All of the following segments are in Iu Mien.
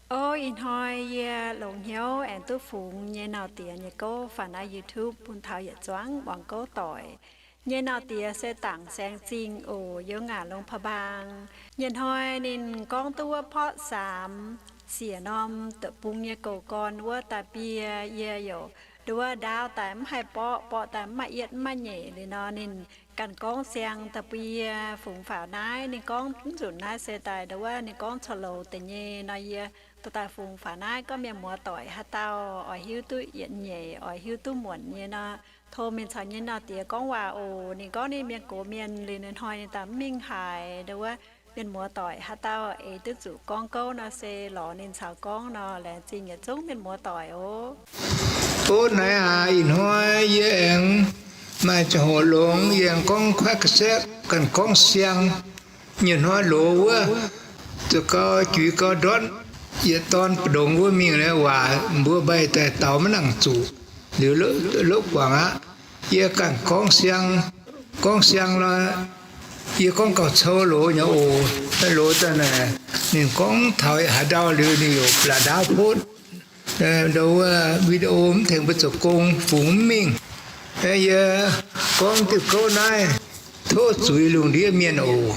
O, ih hnoi yie longc hnyouv aengx duqv fungx nyei nauz diex nyei gouv faaux naaiv YouTube bun taux yietc zuangx muangx gouv doic. Nyei nauz diex se Dangc Saeng Zingh oc, yiem Ngaac Longx Paa Baang. Nyei hnoi ninh gorngv duqv wuov porqv saamx siec norm deic-bung nyei goux gorn wuov daaih bie, yie youc nduov ndaauv daaih mv haih borqv, borqv daaih mv maaih yietv mv maaih nyeic liuz nor, ninh ganh gorngv siang daaih bun yie fungx faaux naaiv. Ninh gorngv mv nzunc naaiv se daaih nduov ninh gorngv corc louz deix nyei nor, yie dorh daaih fungx faaux naaiv. Gorngv mienh muoz doic haaix dauh oix hiuv duqv yietc nyeic, oix hiuv duqv muonc nyei nor, tov mingh caux nyei nauz diex gorngv waac oc. Ninh gorngv ninh mienh gox mienh liuz, ninh hnoi ninh daaih mv mingh haaix. Nduov mienh muoz doic haaix dauh eix duqv zuqc gorngv gouv nor, se lorz ninh caux gorngv nor, laengz zingh yietc zungv mienh muoz doic oc. O, naaiv aac, ih hnoi yie aengx maaih ziangh hoc longx, yie aengx gorngv kuaaiv ga'saeqv ganh gorngv siang. Nyei hnoi loz wuov, zuqc gau juix gau ndortv, yietc dorn mbu'ndongx wuov mingh lorz waac mbuo mbaih daaih daux maiv nangc zuqc, liuz lopv guangc aqv. Yie ganh gorngv siang, gorngv siang nor, yie gorngv gauh cou loz nyei oc. Loz daaih naaic, ninh gorngv taux haaix ndau liuz ninh youc blatc ndaauv potv. Ndau wuov video mv tengx mbuo zoux gong fungx mv mingh. Yie gorngv diuh gouv naaiv tov zuiz lungh ndiev mienh oc.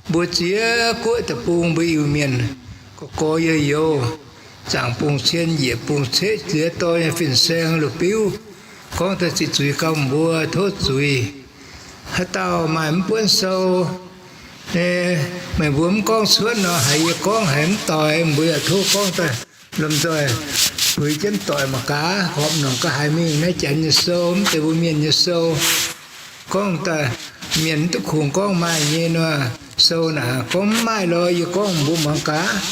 Mbuo ziex guoqv deic-bung mbuo Iu-Mienh, gorx-gorx youz-youz, zaangc bung cien njiec bung ceqv ziex dorh nyei fin-saeng lungh biuv, gorngv daaih ziqc zuiz gauh mbuo tov zuiz. Haaix dauh maaih mv buonv sou, meih mbuo mv gorngv cuotv nor, haiz yie gorngv haiz mv doix, mbuo yaac tov gorngv daaih lomh nzoih puix jienv doic mangc gaax, horpc nongc ga'haaix mingh naaiv janx nyei sou, mv zeiz mbuo mienh nyei sou. Gorngv daaih mienh mv duqv kungx gorngv maaih nyei nor, sou naaic gorngv mv maaih lorz yie gorngv mbuo muangx gaax.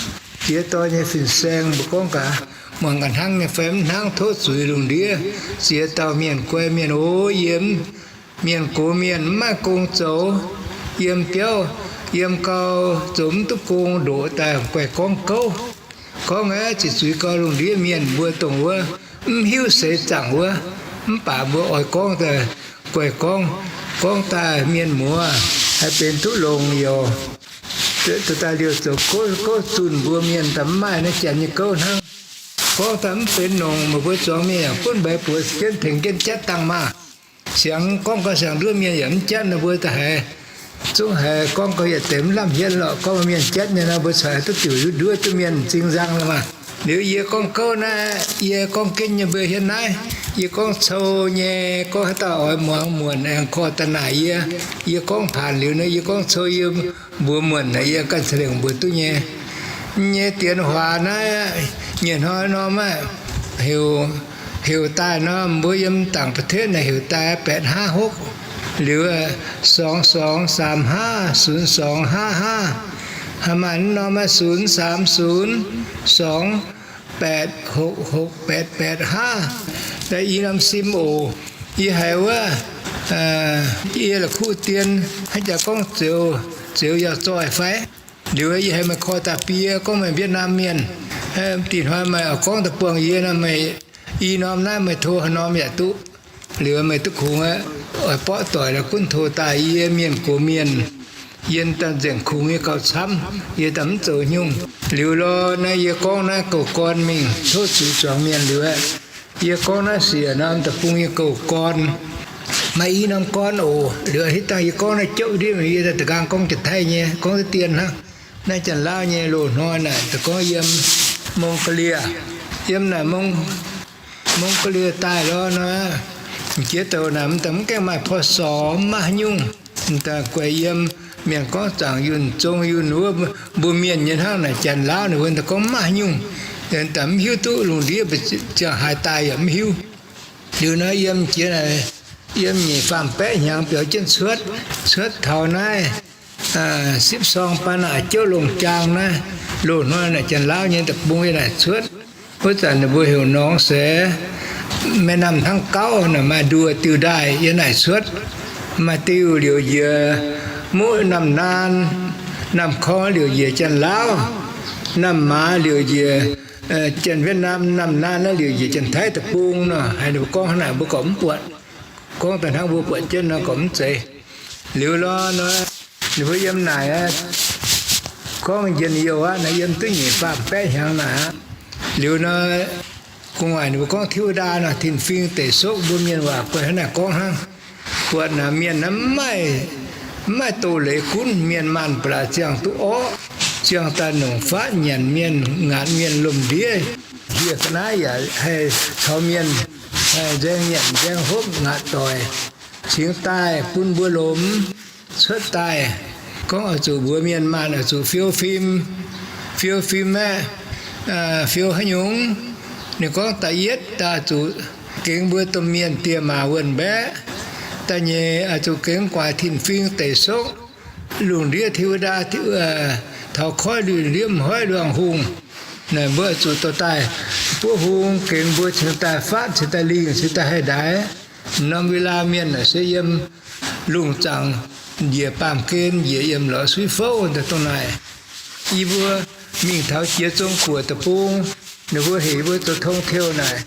Ziex dorh nyei fin-saeng mbuo gorngv gaax, muangx gaax hnangv nyei fai mv hnangv, tov zuiz lungh ndiev ziex dauh mienh guai mienh oc. Yie mienh gox mienh mv maaih gong zoux, yiem biauv yiem gau zoux mv duqv gong ndoqc daaih guaih gorngv gouv. Gorngv aeqv, ziqc zuiz gau lungh ndiev mienh mbuo dongh wuov mv hiuv seix zaangc wuov, mv baac mbuo oix gorngv daaih guaih gorngv, gorngv daaih mienh muoz haih benx duqv longx yoc. Daaih liouh zoux gouv zunh mbuo mienh daaih mv maaih naaiv janx nyei gouv hnangv. Gorngv daaih mv benx nongc, meih mbuo zuangx mienh yaac gunv mbaix buoz jienv tengx jienv jatv dangh maah. Siangx gorngv gau siangx nduov mienh yaac mv jatv nor, mbuo daaih haiz zungv haiz gorngv gau yietc deix mv lamh hietv lorqc. Gorngv mienh jatv nyei nor, mbuo corc duqv diuc nduov duqv mienh m'zing nzang lorqc maah. Liuz yie gorngv gouv naaiv, yie gorngv ginv nyei mbuo hietv naaiv, yie gorngv cou nyei, gorngv haaix dauh oix muangx muonc aengx korv daaih naaic yie. Yie gorngv paanc liuz nor, yie gorngv cou yie mbuox muonc naaic yie ganh ca'lengc mbuox duqv nyei. Nyei dienx huaax naaiv, nyei hnoi norm aeqv, heuc, heuc daaih nor, mbuo yiem dangc ประเทศ naaic heuc daaih แปดห้าหก liuz สองสองสามห้าศูนย์สองห้าห้า haaix maaih norm aeqv ศูนย์สามศูนย์สองแปดหกหกแปดแปดห้า daaih i norm sim oc. Yie haiz wuov, yie la'kuqv dien, haaix jaax gorngv Zeux, Zeux Yauh Zoih fai? Liuz yie haiz meih korv daaih bie gorngv meih Vietnam mienh, dih hnoi meih oix gorngv daaih buangh yie nor, meih i norm naaiv meih tov haaix norm yaac duqv. Liuz meih duqv kungx aeqv, oix borqv doic la'gunv tov daaih. Yie mienh gox mienh, yie daaih nzengc kungx nyei gauh camv, yie daaih mv zoux nyungc. Liuz lorh naaiv yie gorngv naaiv goux gorn mingh tov zuiz zuangx mienh liuz aeqv, yie gorngv naaiv siec norm deic-bung nyei goux gorn. Maaih i norm gorn oc. Liuz hitv dangh yie gorngv naaiv jopv ndiev, yie daaih da'nqaang gorngv Janx-Taiv nyei, gorngv duqv dien hnangv. Naaiv Janx-Lauv nyei loz-hnoi naaic daaih gorngv yiem Mong-Go-Lie, yiem naaic Mong-Go-Lie daaih lorh nor, m'jiex douc naaic m'daaih mv gaengh maaih พ.ศ. mv maaih haaix nyungc. M'daaih guaix yiem mienh gorngv zaangc yunh zong yunh wuov, mbuo mienh nyei hnangv naaic Janx-Lauv ninh mbuo daaih gorngv mv maaih haaix nyungc. Daaih mv hiuv duqv lungh ndiev ziangh haaix daaih yaac mv hiuv. Liuz nor yiem jiex naaic, yiem nyeic faam-baeqv hnyangx biaux jienv cuotv, cuotv taux naaiv sipv sorng baan naaic jouv longc jaang naaiv, loz-hnoi naaic Janx-Lauv nyei deic-bung yiem naaic cuotv. Wuov zanc ninh mbuo heuc หนองแส, แม่น้ำทั้งเก้า naaic maaih nduoh diuh ndaaih yiem naaic cuotv. Maaih diuh liouc njiec Muqv Namh Naan, Namh Korng liouc njiec Janx-Lauv, Namh Maaz liouc njiec Janx-Vietnam, Namh Naan naaiv liouc njiec Janx-Taiv deic-bung nor. Haiz ninh mbuo gorngv hnangv naaic mbuo gorqv mv buatc. Gorngv daaih hnangv mbuo buatc jienv nor gorqv mv zeiz. Liuz lorh nor, ninh mbuo yiem naaic aqv, gorngv njien-youh aqv, naaiv yiem duqv nyic faam baeqv hnyangx naaic aqv. Liuz nor, gu'nguaaic ninh mbuo gorngv Tiuv Ndaa nor, Tin-Fingx Deic Sokv, mbuo mienh waac guai hnangv naaic gorngv hnangv. Buatc naaic mienh naaiv mv maaih, mv maaih doz-leiz gunv, mienh maanh ba'laqc ziangh duqv orqv, ziangh daaih nongc fatv nyanc mienh, ngaatc mienh lomh ndiev. Hieh ga'naaiv yaac haih caux mienh haih nzaeng nyanc nzaeng hopv ngaatc doic, cingx daaih bun mbuo lomx cuotv daaih. Gorngv oix zuqc mbuox mienh maanh oix zuqc fiou fim. Fiou fim aeqv, fiou haaix nyungc? Ninh gorngv da'yietv daaih zuqc gengx mbuo domh mienh dieh maac wuonh mbaeqv. Da'nyeic oix zuqc gengx guaax Tin-Fingx Deic Sokv, lungh ndiev Tiuv Ndaa, taux koiv lungh ndiev m'hoiv luangh hungh. Naaic mbuo oix zuqc dorh daaih buov hung gengx mbuo cingx daaih fatv, cingx daaih lingh, cingx daaih haih ndaix. Norm เวลา mienh naaic se yiem lungh zaangc njiec baamh gen, njiec yiem lorz suiv fouv daaih dongh naaic. Yie mbuo mingh taux jiex Zong Guoqv deic-bung, ninh mbuo heuc yie mbuo zoux tong-teu naaic.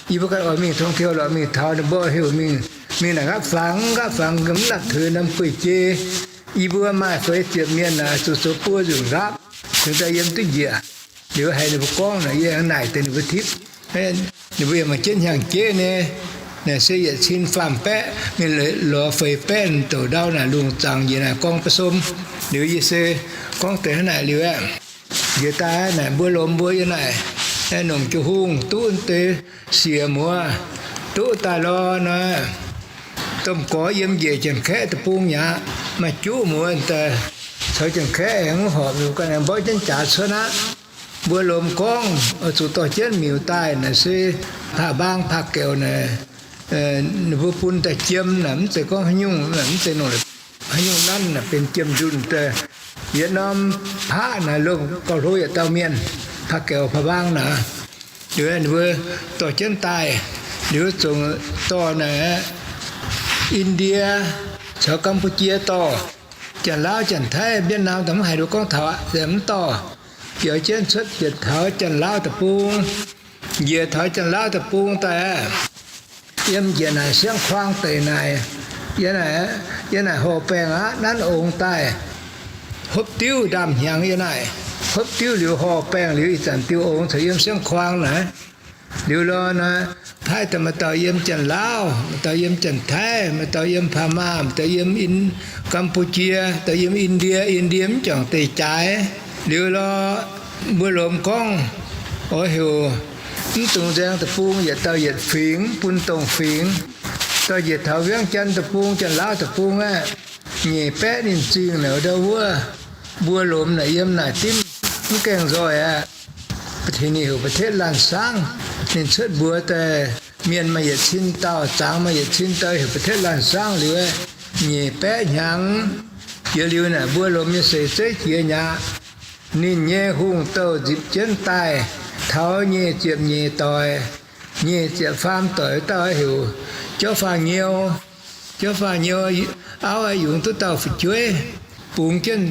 Yie mbuo ganh oix mingh tong-teu lorqc, mingh taux ninh mbuo heuc mingh, mingh naaic nqaapv fangx, nqaapv fangx mv natc tuix norm guei-jei. Yie mbuo maaih feix ziepc mienh naaic zuqc zoux buo nzunc nqaapv, cingx daaih yiem duqv njiec. Liuz haiz ninh mbuo gorngv naaic, yie aengx naaic deix ninh mbuo tipv. Ninh mbuo yaac mangc jienv hnyangx-jeiv nyei, naaic se yietc cin faam baeqv mingh lorz feix baeqv douc ndau naaic lungh zaangc njiec naaic gorngv ba'somv. Liuz yie se gorngv deix hnangv naaic liuz aeqv, njiec daaih naaic mbuo lomx mbuo yiem naaic, aengx nongc jiu hungh duqv deix siec muoz duqv daaih lorqc nor, domh gorx yiem njiec Janx-Kaeqv deic-bung mi'aqv. Maaih juqv muoz daaih caux Janx-Kaeqv aengx horpc, ganh aengx mborqv jienv jaax cuotv aqv. Mbuo lomx gorngv oix zuqc dorh jienv miuc daaih naaic se paav mbaang paav gaux naaic, ninh mbuo bun daaih jiem naaic, mv zeiz gorngv haaix nyungc, mv zeiz nongc haaix nyungc nanv naaic, benx jiem nzunh daaih. Yietc norm paqv naaic lomh gauh hlo yietc dauh mienh, paav gaux paav mbaang naaic. Liuz ninh mbuo dorh jienv daaih, liuz zongc dorh naaic Indie caux Gam^bu^jie dorh, Janx-Laauv Janx-Taiv Wietc^naam daaih mv haiz ninh mbuo gorngv taux aqv, mv dorh. Biaux jienv cuotv yietc taux Janx-Laauv deic-bung, njiec taux Janx-Laauv deic-bung daaih aqv. Yiem njiec naaic siang-kuaang deic naaic, yiem naaic horh baengh aqv, nanv ongx daaih. Hopv diuv ndaamv hnyangx yiem naaic. Hopv diuv liuz horh baengh liuz ih zanc diuh ongx caux yiem siang-kuaang naaic. Liuz lorqc nor, paaiv daaih maaih dauh yiem Janx-Laauv, maaih dauh yiem Janx-Taiv, maaih dauh yiem Paa^maa, maaih dauh yiem In, Gam^bu^jie, dauh yiem Indie, Indie mv juangc deic-jaaix. Liuz lorqc, mbuo lomx gorngv oix heuc mv dungx nzaeng deic-bung yietc dauh yietc fingx, mv bun dongh fingx. Dorh njiec taux Viangv Janx deic-bung, Janx-Laauv deic-bung aeqv, nyeic baeqv ninh zingh naaic ndau wuov, mbuo lomx naaic yiem naaic dimv mv gaengh nzoih aqv. Ba'tengx ninh heuc ประเทศล้านช้าง, ninh cuotv mbuox daaih mienh maaih yietc cin dauh, zangx maaih yietc cin dauh, heuc ประเทศล้านช้าง liuz aeqv, nyeic baeqv hnyangx jiex liuz naaic mbuo lomx nyei seix zeiv jiex mi'aqv. Ninh nyei hungh douh nzipc jienv daaih taux nyei ziepc nyeic doic, nyei ziepc faam doic dauh heuc Jauv Faah Nyou. Jauv Faah Nyou auv aengx yungz duqv dauh fu'jueiv, bungx jienv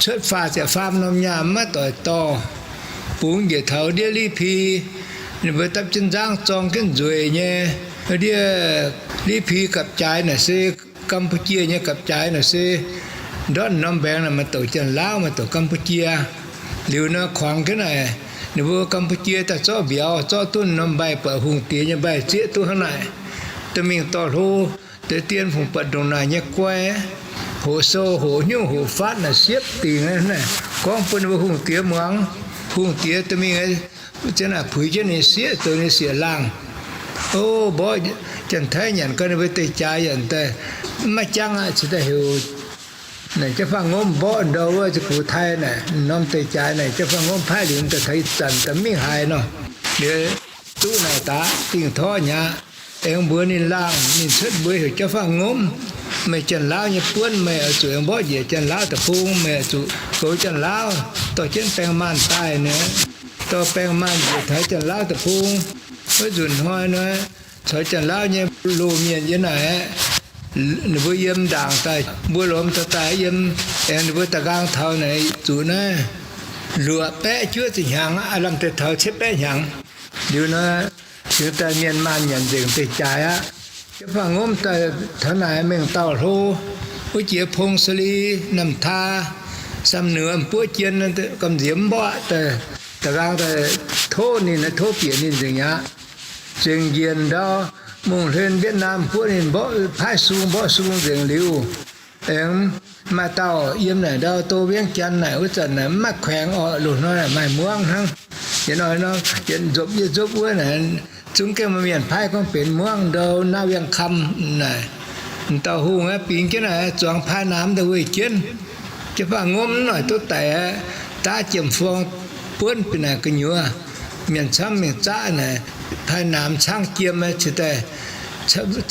cuotv faah ziepc faam norm nyaah maiv doic dorh. Bungx njiec taux ndiev Li Pi, ninh mbuo dapv jienv nzangv zorng jienv nzueic nyei. Ndiev Li Pi gapv-jaaix naaic se, Gam^bu^jie nyei gapv-jaaix naaic se, ndortv norm mbaengx naaic maaih douc Janx-Laauv, maaih douc Gam^bu^jie. Liuz nor kuangx jienv naaic, ninh mbuo Gam^bu^jie daaih zorqv mbiauz, zorqv duqv norm mbaih, buatc hungh diex nyei mbaih zieqv duqv hnangv naaic. Dorh mingh dorh hlo, deix dien fungx buatc ndongc naaic nyei guai, hoqc sou, hoqc hnyouv, hoqc fatv naaic siepv dingc naaic. Gorngv bun ninh mbuo hungh diex muangx, hungh diex dorh mingh ziang naaic puix jienv ninh sieqv, zoux ninh sieqv-laangh. O, mborqv Janx-Taiv nyanc gau, ninh mbuo deix jaaix yaac daaih mv maaih jangv aqv, cingx daaih heuc naaic Jauv Faah Ngomv mborqv ndau wuov ziqc gux tai naaic, norm deix jaaix naaic Jauv Faah Ngomv paaiv liuz daaih taux ih zanc daaih mingh haaix nor. Liuz duqv naaic daaih dingh torv nyei aqv. Aengx mbuox ninh laangh, ninh cuotv mbuox heuc Jauv Faah Ngomv, meih Janx-Laauv nyei buonv, meih oix zuqc aengx mborqv njiec Janx-Laauv deic-bung, meih oix zuqc goux Janx-Laauv, dorh jienv baeng maanh daaih nor. Dorh baeng maanh njiec taux Janx-Laauv deic-bung. Wuov nzunc hnoi nor, caux Janx-Laauv nyei loz-mienh yiem naaic aqv. Ninh mbuo yiem ndaangc daaih, mbuo lomc daaih daaih yiem, aengx ninh mbuo da'nqaang taux naaic zuqc naaiv luoqc baeqv juov ziepc hnyangx aqv, lamh deix taux cietv baeqv hnyangx. Liuz nor, cingx daaih mienh maanh nyanc nzengc deix jaaix aqv. Jauv Faah Ngomv daaih taux naaic mengh dauh hlo, wuov jiex Pong Sali, Namh Taa, Samv nduov m'buoqv jien, gamh nziex mv mborqv, da'nqaang daaih tov ninh, tov bieqc ninh nzengc aqv. Zengc njiec ndau, mungh hlen Vietnam m'buoqv ninh mborqv paaiv sung, mborqv sung nzengc liuz, aengx maaih dauh yiem naaic ndau do Viengv Jaan naaic, wuov zanc naaic mv maaih แขวง orqc, loz-hnoi maaih muangv hnangv. Yietc hnoi nor, yietc nzopv yietc nzopv wuov naaic, zungv gengh maaih mienh paaiv gorngv benx muangv ndau Naav Viengh Kam naaic. M'dauh hungh aeqv, bingx jienv naaic zuangx paaiv namx daaih weih jienv. Jiu-baang ngomv noic duqv daic aqv, daav jiem-forng buonv bieqc naaic gu'nyuoz. Mienh camv mingh zaqv naaic, paaiv namx caangv jiem aqv, cingx daaih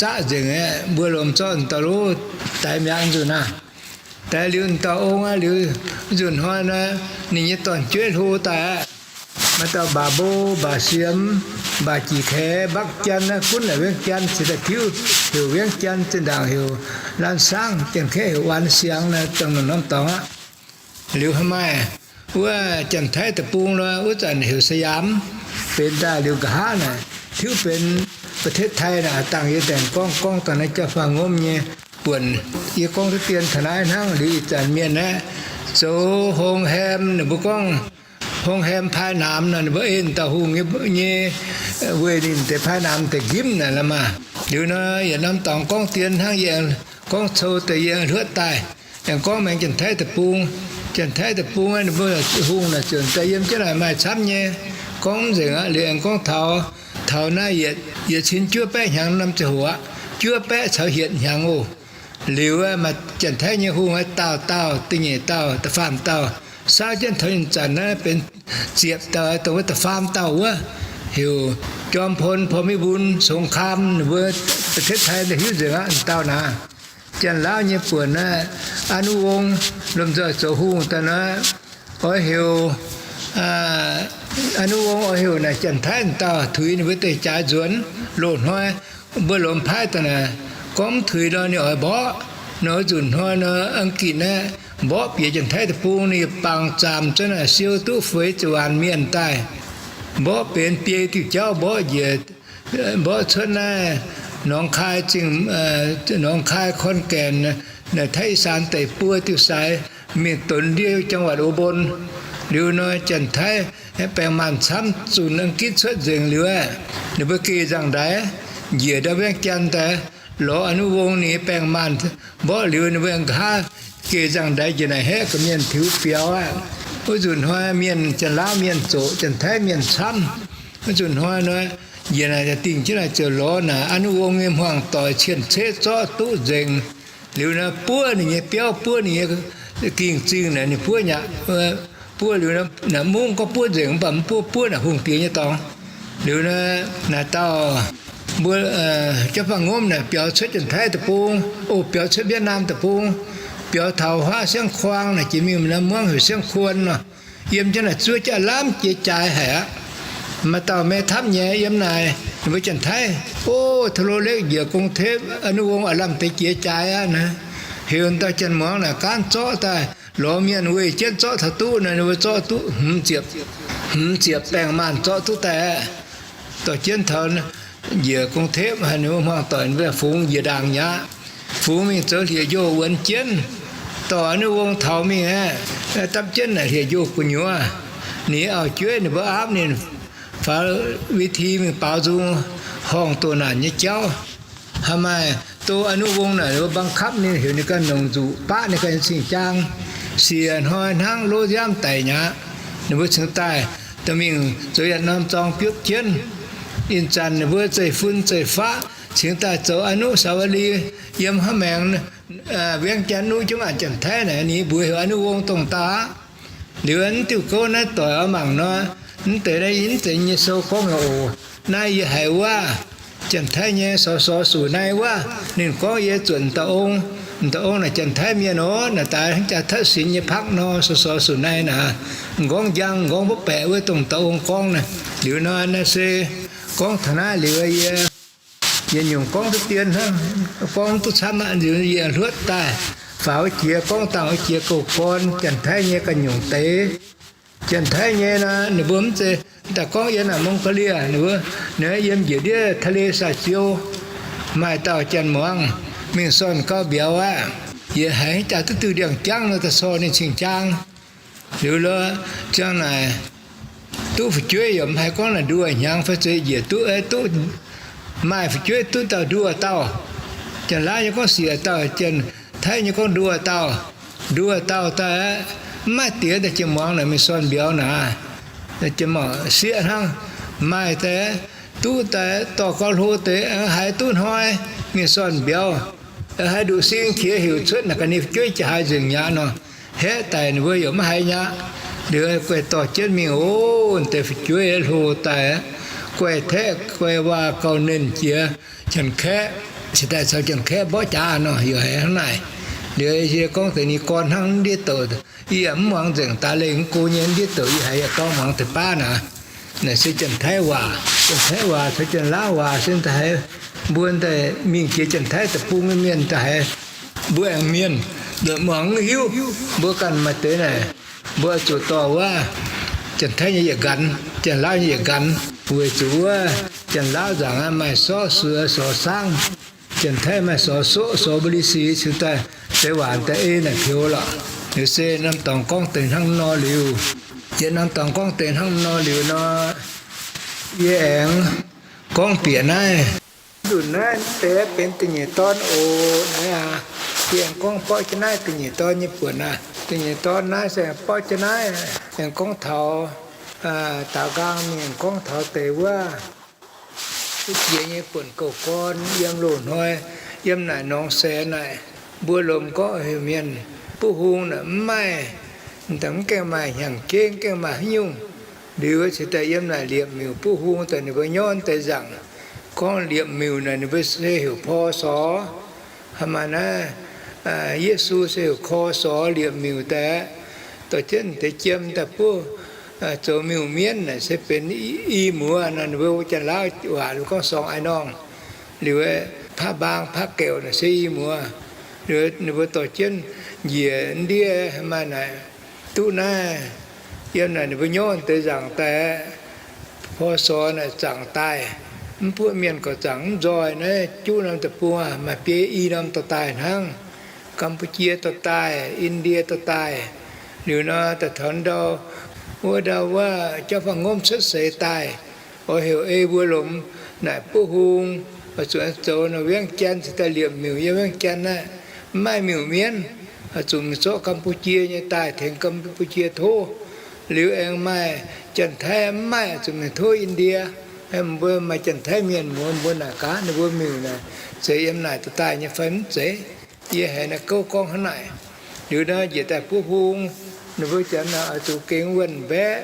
zaqv nzengc aqv. Mbuo lomh zorqv m'dauh lov daix mi'aqv nzunc naaic. Daix liuz m'dauh ong aqv, liuz nzunc hnoi naaic, ninh nyei dorn-jueiv hlo daaih aqv. Maaih dauh mbaac mbo, mbaac siemx, mbaac jiex kaex, mbaac jien naaiv gunv naaic Viengv Jaan cingx daaih tiuv heuc Viengv Jaan, zinh ndaangc heuc Laanh Saangv, Janx-Kaeqv heuc Waan Siangx naaic, dongh norm dorngx aqv. Liuz haaix maaih wuov Janx-Taiv deic-bung nor, wuov zanc heuc Siam, benx daaih liuz nqa'haav naaic tiuv benx ประเทศไทย naaic, dangh yie ndaengx gorngv, gorngv dangh naaiv jauv faanh ngomv nyei buonc. Yie gorngv duqv dien taux naaiv hnangv. Liuz ih zanc mienh aeqv, zoux โรงแรม, ninh mbuo gorngv โรงแรม paaiv namx nor, ninh mbuo en dauh hungh nyei, weic ninh deix paaiv namx deix nqimv naaic la'maah. Liuz nor yietc norm dorngx gorngv dien hnangv, yie aengx gorngv cou deix yie aengx hluotv daaih. Aengx gorngv maengx Janx-Taiv deic-bung. Janx-Taiv deic-bung ninh mbuo hungh naaic ziouc daaih yiem jienv naaic maaih camv nyei. Gorngv mv nzengc aqv. Liuz aengx gorngv taux, taux naaiv yietc, yietc cin juov baeqv hnyangx norm ziangh hoc aqv, juov baeqv caux hietc hnyangx oc. Liuz maaih Janx-Taiv nyei hungh aeqv, dauh dauh, da'nyeic dauh, da'faam dauh, saauv jienv taux ih zanc naaiv benx ziepc dauh, dongh wuov da'faam dauh wuov, heuc จอมพล พรหมวิบูลย์สงคราม ninh mbuo ประเทศไทย daaih hiuv nzengc aqv, dauh naaic. Janx-Laauv nyei buonc naaiv, An Nuv Wong lomh nzoih zoux hungh daaih naaiv, oix heuc, An Nuv Wong oix heuc naaic Janx-Taiv dauh tuix ninh mbuo deix jaaix nzuonx. Loz-hnoi mbuo lomh paaiv daaih naaic, gorngv mv tuix nor ninh oix mborqv. Nor wuov nzunc hnoi nor, Ang-gitc naaiv mborqv bieqc Janx-Taiv deic-bung, ninh bangc zaamc zunv naaic siou duqv feix ziepc waanc mienh daaih. Mborqv benx biei diuh jauv, mborqv njiec, mborqv cuotv naaiv หนองคาย zingh, หนองคาย คอนแก่น, naaic Taiv-I^saan deic buo diuh sai, mingh donx ndiev จังหวัดอุบล. Liuz nor Janx-Taiv baeng maanh camv zunc Ang-gitc cuotv nzengc liuz aeqv, ninh mbuo geh nzangc-ndaix njiec ndau Viengv Jaan daaih lorz An Nuv Wong ninh nyei baeng maanh mborqv liuz, ninh mbuo nqa'haav geh nzangc-ndaix njiec naaic haeqv ga'mienh tiux biaux aqv. Wuov nzunc hnoi mienh, Janx-Laauv mienh zoqc, Janx-Taiv mienh camv. Wuov nzunc hnoi nor, njiec naaic dingh jienv naaic ziouc lorz naaic An Nuv Wong nyei hmuangx doic cien-ceqv zorqv duqv nzengc. Liuz naaic buov ninh nyei biauv, buov ninh nyei ging-zingh naaic, ninh buov nyei aqv. Buov liuz naaic mungv gorngv buov nzengc, mv baac mv buov, buov naaic hungh diex nyei dorngx. Liuz naaic, naaic dauh mbuo jauv faanh ngomv naaic biaux cuotv Janx-Taiv deic-bung, o, biaux cuotv Vietnam deic-bung, biaux taux huaav Siangv Kuang naaic jiex mingh naaiv muangv heuc Siangv Kuon nor. Yiem jienv naaic zuov jienv aav lamh jiex jaaix haic aqv. Maaih dauh Mae Tapv nyei yiem naaic, ninh mbuo Janx-Taiv, o, ทะเลเหล็ก njiec กรุงเทพ An Nuv Wong aav lamh deix jiex jaaix aqv naaic. Heuc dauh janx-muangz naaic gaanv zorqv daaih lorz mienh weih jienv zorqv taux duqv naaic, ninh mbuo zorqv duqv hmz ziepc, hmz ziepc baeng maanh zorqv duqv daaih aqv. Dorh jienv taux njiec กรุงเทพ haic, ninh mbuo hmuangx doic ninh mbuo fungx njiec ndaangc mi'aqv. Fungx mingh zoux hlieqv-njoh wuonx jienv, dorh An Nuv Wong taux mingh aqv, dapv jienv naaic hlieqv-njoh gu'nyuoz. Ninh auv-jueiv ninh mbuo aapv ninh faaux เวที mingh baaux nzung horngh doqc naanc nyei jauv. Haaix maaih do An Nuv Wong naaic, ninh mbuo บังคับ ninh, heuc ninh ganh longc nzuqc baqv ninh ganh nyei cing-jaang. Siec hnoi hnangv lov nziaamv daic mi'aqv. Ninh mbuo cingx daaih dorh mingh zoux yietc norm zorng biopv jienv. Ih zanc ninh mbuo zeiv-fun zeiv-faqv cingx daaih zoux อนุสาวรีย์ yiem hnangv maengx Viengv Jaan nuqv jomv a'jang Taiv naaic, ninh mbuox heuc An Nuv Wong dongh dauh aqv. Liuz mv diuh gouv naaiv doic oix mangc nor, mv deix naaiv mv zeiz nyei sou gorngv nyei oc. Naaiv yie haiz wuov Janx-Taiv nyei สส Sux Naaiv wuov, ninh gorngv yie zuotc dauh ong. Dauh ong naaic Janx-Taiv mienh oc, naaic daaih hnangv jaa ทักษิณ nyei park nor, สส Sux Naaiv naaic. M'nqorngv njang m'nqorngv mbuov baeqc wuov dongh dauh ong gorngv naaic. Liuz nor naaiv se gorngv taux naaiv liuz yie, yie nyungc gorngv duqv dien hnangv, gorngv duqv camv aqv. Liuz yie hluotv daaih faaux jiex gorngv dangh jiex gouv gorn Janx-Taiv nyei ganh nyungc deix. Janx-Taiv nyei nor, ninh mbuo mv zeiz daaih gorngv yie naaic Mongolia, ninh mbuo, ninh yiem njiec ndiev ทะเลสาบ ziouv, maaih dauh janx-muangz mingh sorn gauh mbiauz aqv. Yie haiz jaax duqv diuh ndiangx-jangv nor, da'sorh ninh cing-jang. Liuz lo, ziang naaic, duqv fu'jueiv yaac mv haih gorngv naaic nduoh hnyangx fai zueiz njiec duqv, duqv maaih fu'jueiv duqv dauh nduoh dauh. Janx-Laauv nyei gorngv sieqv dauh, Janx-Taiv nyei gorngv nduoh dauh. Nduoh dauh daaih, mv maaih diex daaih jiex muangx naaic mingh sorn mbiauz naaic, sieqv hnangv. Maaih daaih, duqv daaih dorh gauh hlo deix, haiz duqv hnoi mingh sorn mbiauz, haiz nduqc sing qiex heuc cuotv naaic ga'naaiv fu'jueiv jiex haaix nzengc mi'aqv nor, haeqv daic ninh mbuo yaac mv haiz mi'aqv. Liuz guaih dorh jienv mingh oc, deix fu'jueiv hlo daaih, guaih taeqv guaih waac gauh nernh jiex Janx-Kaeqv, cingx daaih caux Janx-Kaeqv mborqv jaax nor, yaac haiz hnangv naaic. Liuz yie gorngv deix ninh gorn hnangv ndiev douc, yie yaac mv muangx nzengc, daaih lengh mv go nyei ndiev douc yie haiz yaac gorngv muangx deix baav naaic. Naaic se Janx-Taiv waac, Janx-Taiv waac caux Janx-Laauv waac se da'haiz mbuo daaih mingh jiex Janx-Taiv deic-bung nyei mienh da'haiz mbuo aengx mienh muangx mv hiuv. Mbuo ganh maaih deix naaic, mbuo zuqc dorh wuov Janx-Taiv nyei yietc nqanx, Janx-Laauv nyei yietc nqanx, weic zuqc wuov Janx-Laauv nzaangc aqv, maaih sorv suox sorv saangv. Janx-Taiv maaih sorv soqv sorv mba'li sic, cingx daaih deix waac daaih ei naaic pioux lorqc. Liuz se norm dorngx gorngv deix hnangv nor liuz, yietc norm dorngx gorngv deix hnangv nor liuz nor, yie aengx gorngv bieqc naaiv. Nzunc naaiv deix benx da'nyeic dorn oc. Naaiv aac, yie aengx gorngv borqv jienv naaiv da'nyeic dorn nyei buonc aac. Da'nyeic dorn naaiv se aengx borqv jienv naaiv, aengx gorngv taux, daaux nqaang mingh aengx gorngv taux deix wuov, wuov jiex nyei buonc gouv gorn yiem loz-hnoi, yiem naaic norngx saeng naaic, mbuo lomc gorngv heuc mienh buov hung naaic mv maaih, mv gaengh maaih hnyangx-jeiv, mv gaengh maaih haaix nyungc. Liuz cingx daaih yiem naaic liepc miuc buov hung daaih ninh mbuo nyorn deix nzaangc. Gorngv liepc miuc naaic ninh mbuo se heuc พ.ศ. Haaix maaih naaiv, Yesu se heuc ค.ศ. liepc miuc daaih aqv. Dorh jienv deix jiem daaih buov, zoux miuc-mienv naaic se benx i muoz nor, ninh mbuo Janx-Laauv waac ninh mbuo gorngv สอง ไอ้น้อง. Liuz พระบาง พระแก้ว naaic se i muoz. Liuz ninh mbuo dorh jienv njiec ndiev haaix maaih naaic, duqv naaiv, yiem naaic ninh mbuo nyorn deix nzaangc daaih aqv. พ.ศ. naaic zaangc daaih, mv buoqv mienh gorqv zaangc mv nzoih naaiv juqv norm deic-bung maaih biei i norm dorh daaih hnangv. Gam^bu^jie dorh daaih, Indie dorh daaih. Liuz nor daaih taux ndau wuov ndau wuov jauv faanh ngomv cuotv seix daaih, oix heuc ei mbuo lomc naaic buov hung, oix zuqc zoux nor เวียงจันทน์ cingx daaih liepc miuc yiem เวียงจันทน์ naaiv, mv maaih miuc-mienv, oix zuqc mingh zorqv Gam^bu^jie nyei daaih tengx Gam^bu^jie tov. Liuz aengx maaih Janx-Taiv mv maaih, oix zuqc mingh tov Indie. Mbuo maaih Janx-Taiv mienh muoz mbuo naaic gaax ninh mbuo miuc naaic zeiz yiem naaic dorh daaih nyei fai mv zeiz. Yie haiz naaiv gouv gorngv hnangv naaic. Liuz nor njiec daaih buov hung, ninh mbuo janx naaic oix zuqc gengx wuonh mbaeqv,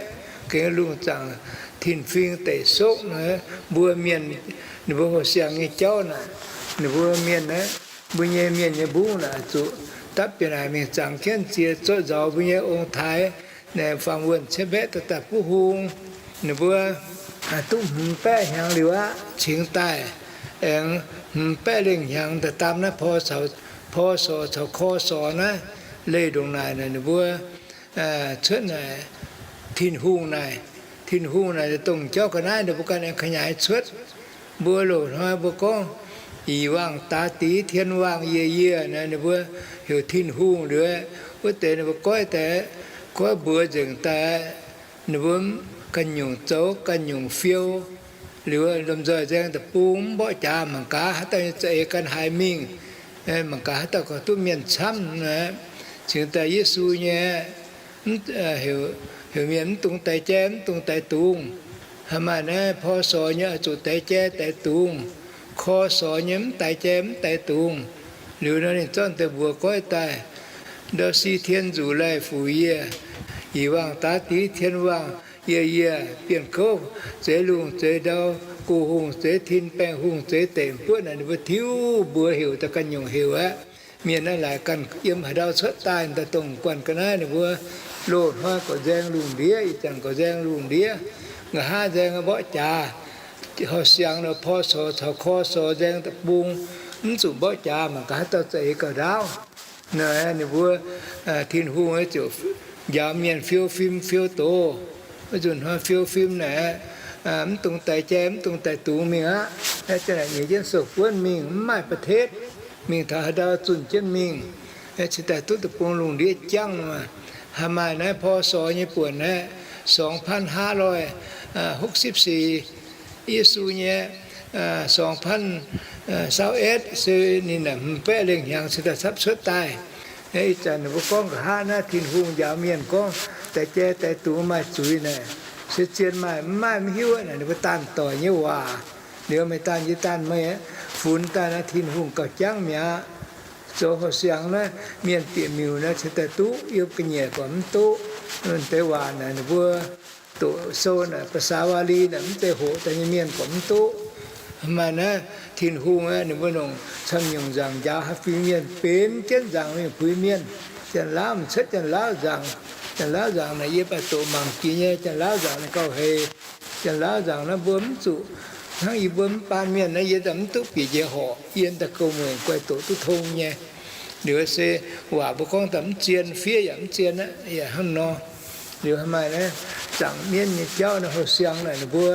gengx lungh zaangc tin-fing deic sokv nor, mbuo mienh, ninh mbuo hoh siang nyei jauv naaic, ninh mbuo mienh aeqv, mbuo nyei mienh nyei mbungv naaic zuqc dapv bieqc naaic mingh zaangc jienv ziex zorqv nzauz mbuo nyei ong-taaix naaic faam wuonh ciepv mbaeqv daaih daaih buov hung. Ninh mbuo duqv hmz baeqv hnyangx liuz aqv cingx daaih, aengx hmz baeqv lengh hnyangx daaih daam naaiv พ.ศ. พ.ศ. caux ค.ศ. naaiv leih ndongc naaic naaic ninh mbuo cuotv naaic Tin-Hungh naaic. Tin-Hungh naaic dongh jauv ga'naaiv ninh mbuo ganh aengx ขยาย cuotv. Mbuo loz-hnoi mbuo gorngv 以往打底, 天網, 夜夜 naaic ninh mbuo heuc Tin-Hungh liuz, wuov deix ninh mbuo goiv daaih, goiv mbuox nzengc daaih, ninh mbuo ganh nyungc zoux ganh nyungc fiou. Liuz lomh nzoih nzaeng deic-bung mv mborqv jaax, mangc gaax haaix dauh nyei za'eix ganh haiz mingh, mangc gaax haaix dauh gorngv duqv mienh camv. Cingx daaih Yesu nyei heuc mienh mv dungx daix jai, mv dungx daix dungz. Haaix maaih naaiv พ.ศ. nyei oix zuqc daix jai daix dungz, ค.ศ. nyei mv daix jai mv daix dungz. Liuz nor ninh zorqv deix mbuox goiv daaih, 都是天主來撫養, 以往打底天網, 夜夜, bienh kouv zeix lungh zeix ndau, go hungh zeix tin, baengh hungh zeix deic, buoqv naaic ninh mbuo tiuv mbuox heuc daaih ganh nyungc heuc aqv. Mienh naaiv laaic ganh yiem haaix ndau cuotv daaih daaih dongh guanh ga'naaiv ninh mbuo loz-hnoi gorqv nzaeng lungh ndiev, ih zanc gorqv nzaeng lungh ndiev, nqa'haav nzaeng mborqv jaax. Horh siangx nor พ.ศ. caux ค.ศ. nzaeng deic-bung, mv zuqc mborqv jaax, mangc gaax haaix dauh za'eix gauh ndaauv. Naaiv ninh mbuo Tin-Hungh ziouc njaaux mienh fiou fim fiou doz. Wuov nzunc hnoi fiou fim naaic, mv dungx daix jai, mv dungx daix dungz mingh aqv. Aeqv, za'naaic nyiex jienv sou-buonv mingh, mv maaih ประเทศ, mingh taux haaix ndau zunh jienv mingh. Cingx daaih duqv deic-bung lungh ndiev jangv. Haaix maaih naaiv พ.ศ. nyei buonc aeqv, สองพันห้าร้อยหกสิบสี่ Yesu nyei สองพันซาวเอ็ด se ninh naaic hmz baeqv lengh hnyangx cingx daaih capv cuotv daaih. Ih zanc ninh mbuo gorngv nqa'haav naaiv Tin-Hungh njaaux mienh gorngv daix jai daix dungz maaih zuiz naaic, se zien maaih mv maaih mv hiuv naaic ninh mbuo daanh doic nyei waac. Liuz meih daanh yie daanh meih funx daaih naaiv Tin-Hungh gauh jangv mi'aqv. Zoux hoqc-siangx naaiv mienh bieqc miuc naaiv cingx daaih duqv, yiem ga'nyiec gorqv mv duqv. Deix waac naaic ninh mbuo doqc sou naaic ภาษาบาลี naaic mv zeiz hoqc daaih nyei mienh gorqv mv duqv. Maaih naaiv Tin-Hungh aeqv, ninh mbuo nongc camv-nyungc nzaangc njaaux haaix fingx mienh benx jienv nzaangc mingh puix mienh. Janx-Laauv m'cetv Janx-Laauv nzaangc. Janx-Laauv nzaangc naaic yie baac doqc mangc jiex nyei. Janx-Laauv nzaangc naaic gauh heix. Janx-Laauv nzaangc naaiv mbuo mv zuqc hnangv yie mbuo mv baan mienh naaiv, yie daaih mv duqv bieqc njiec horqc, yie daaih gouv mueic guaih doqc duqv tong nyei. Liuz se waac mbuo gorngv daaih mv zien, fiev yaac mv zien aqv, yaac hnangv nor. Liuz haaix maaih naaiv zaangc mienv nyei jauv naaiv hoqc-siangx naaic ninh mbuo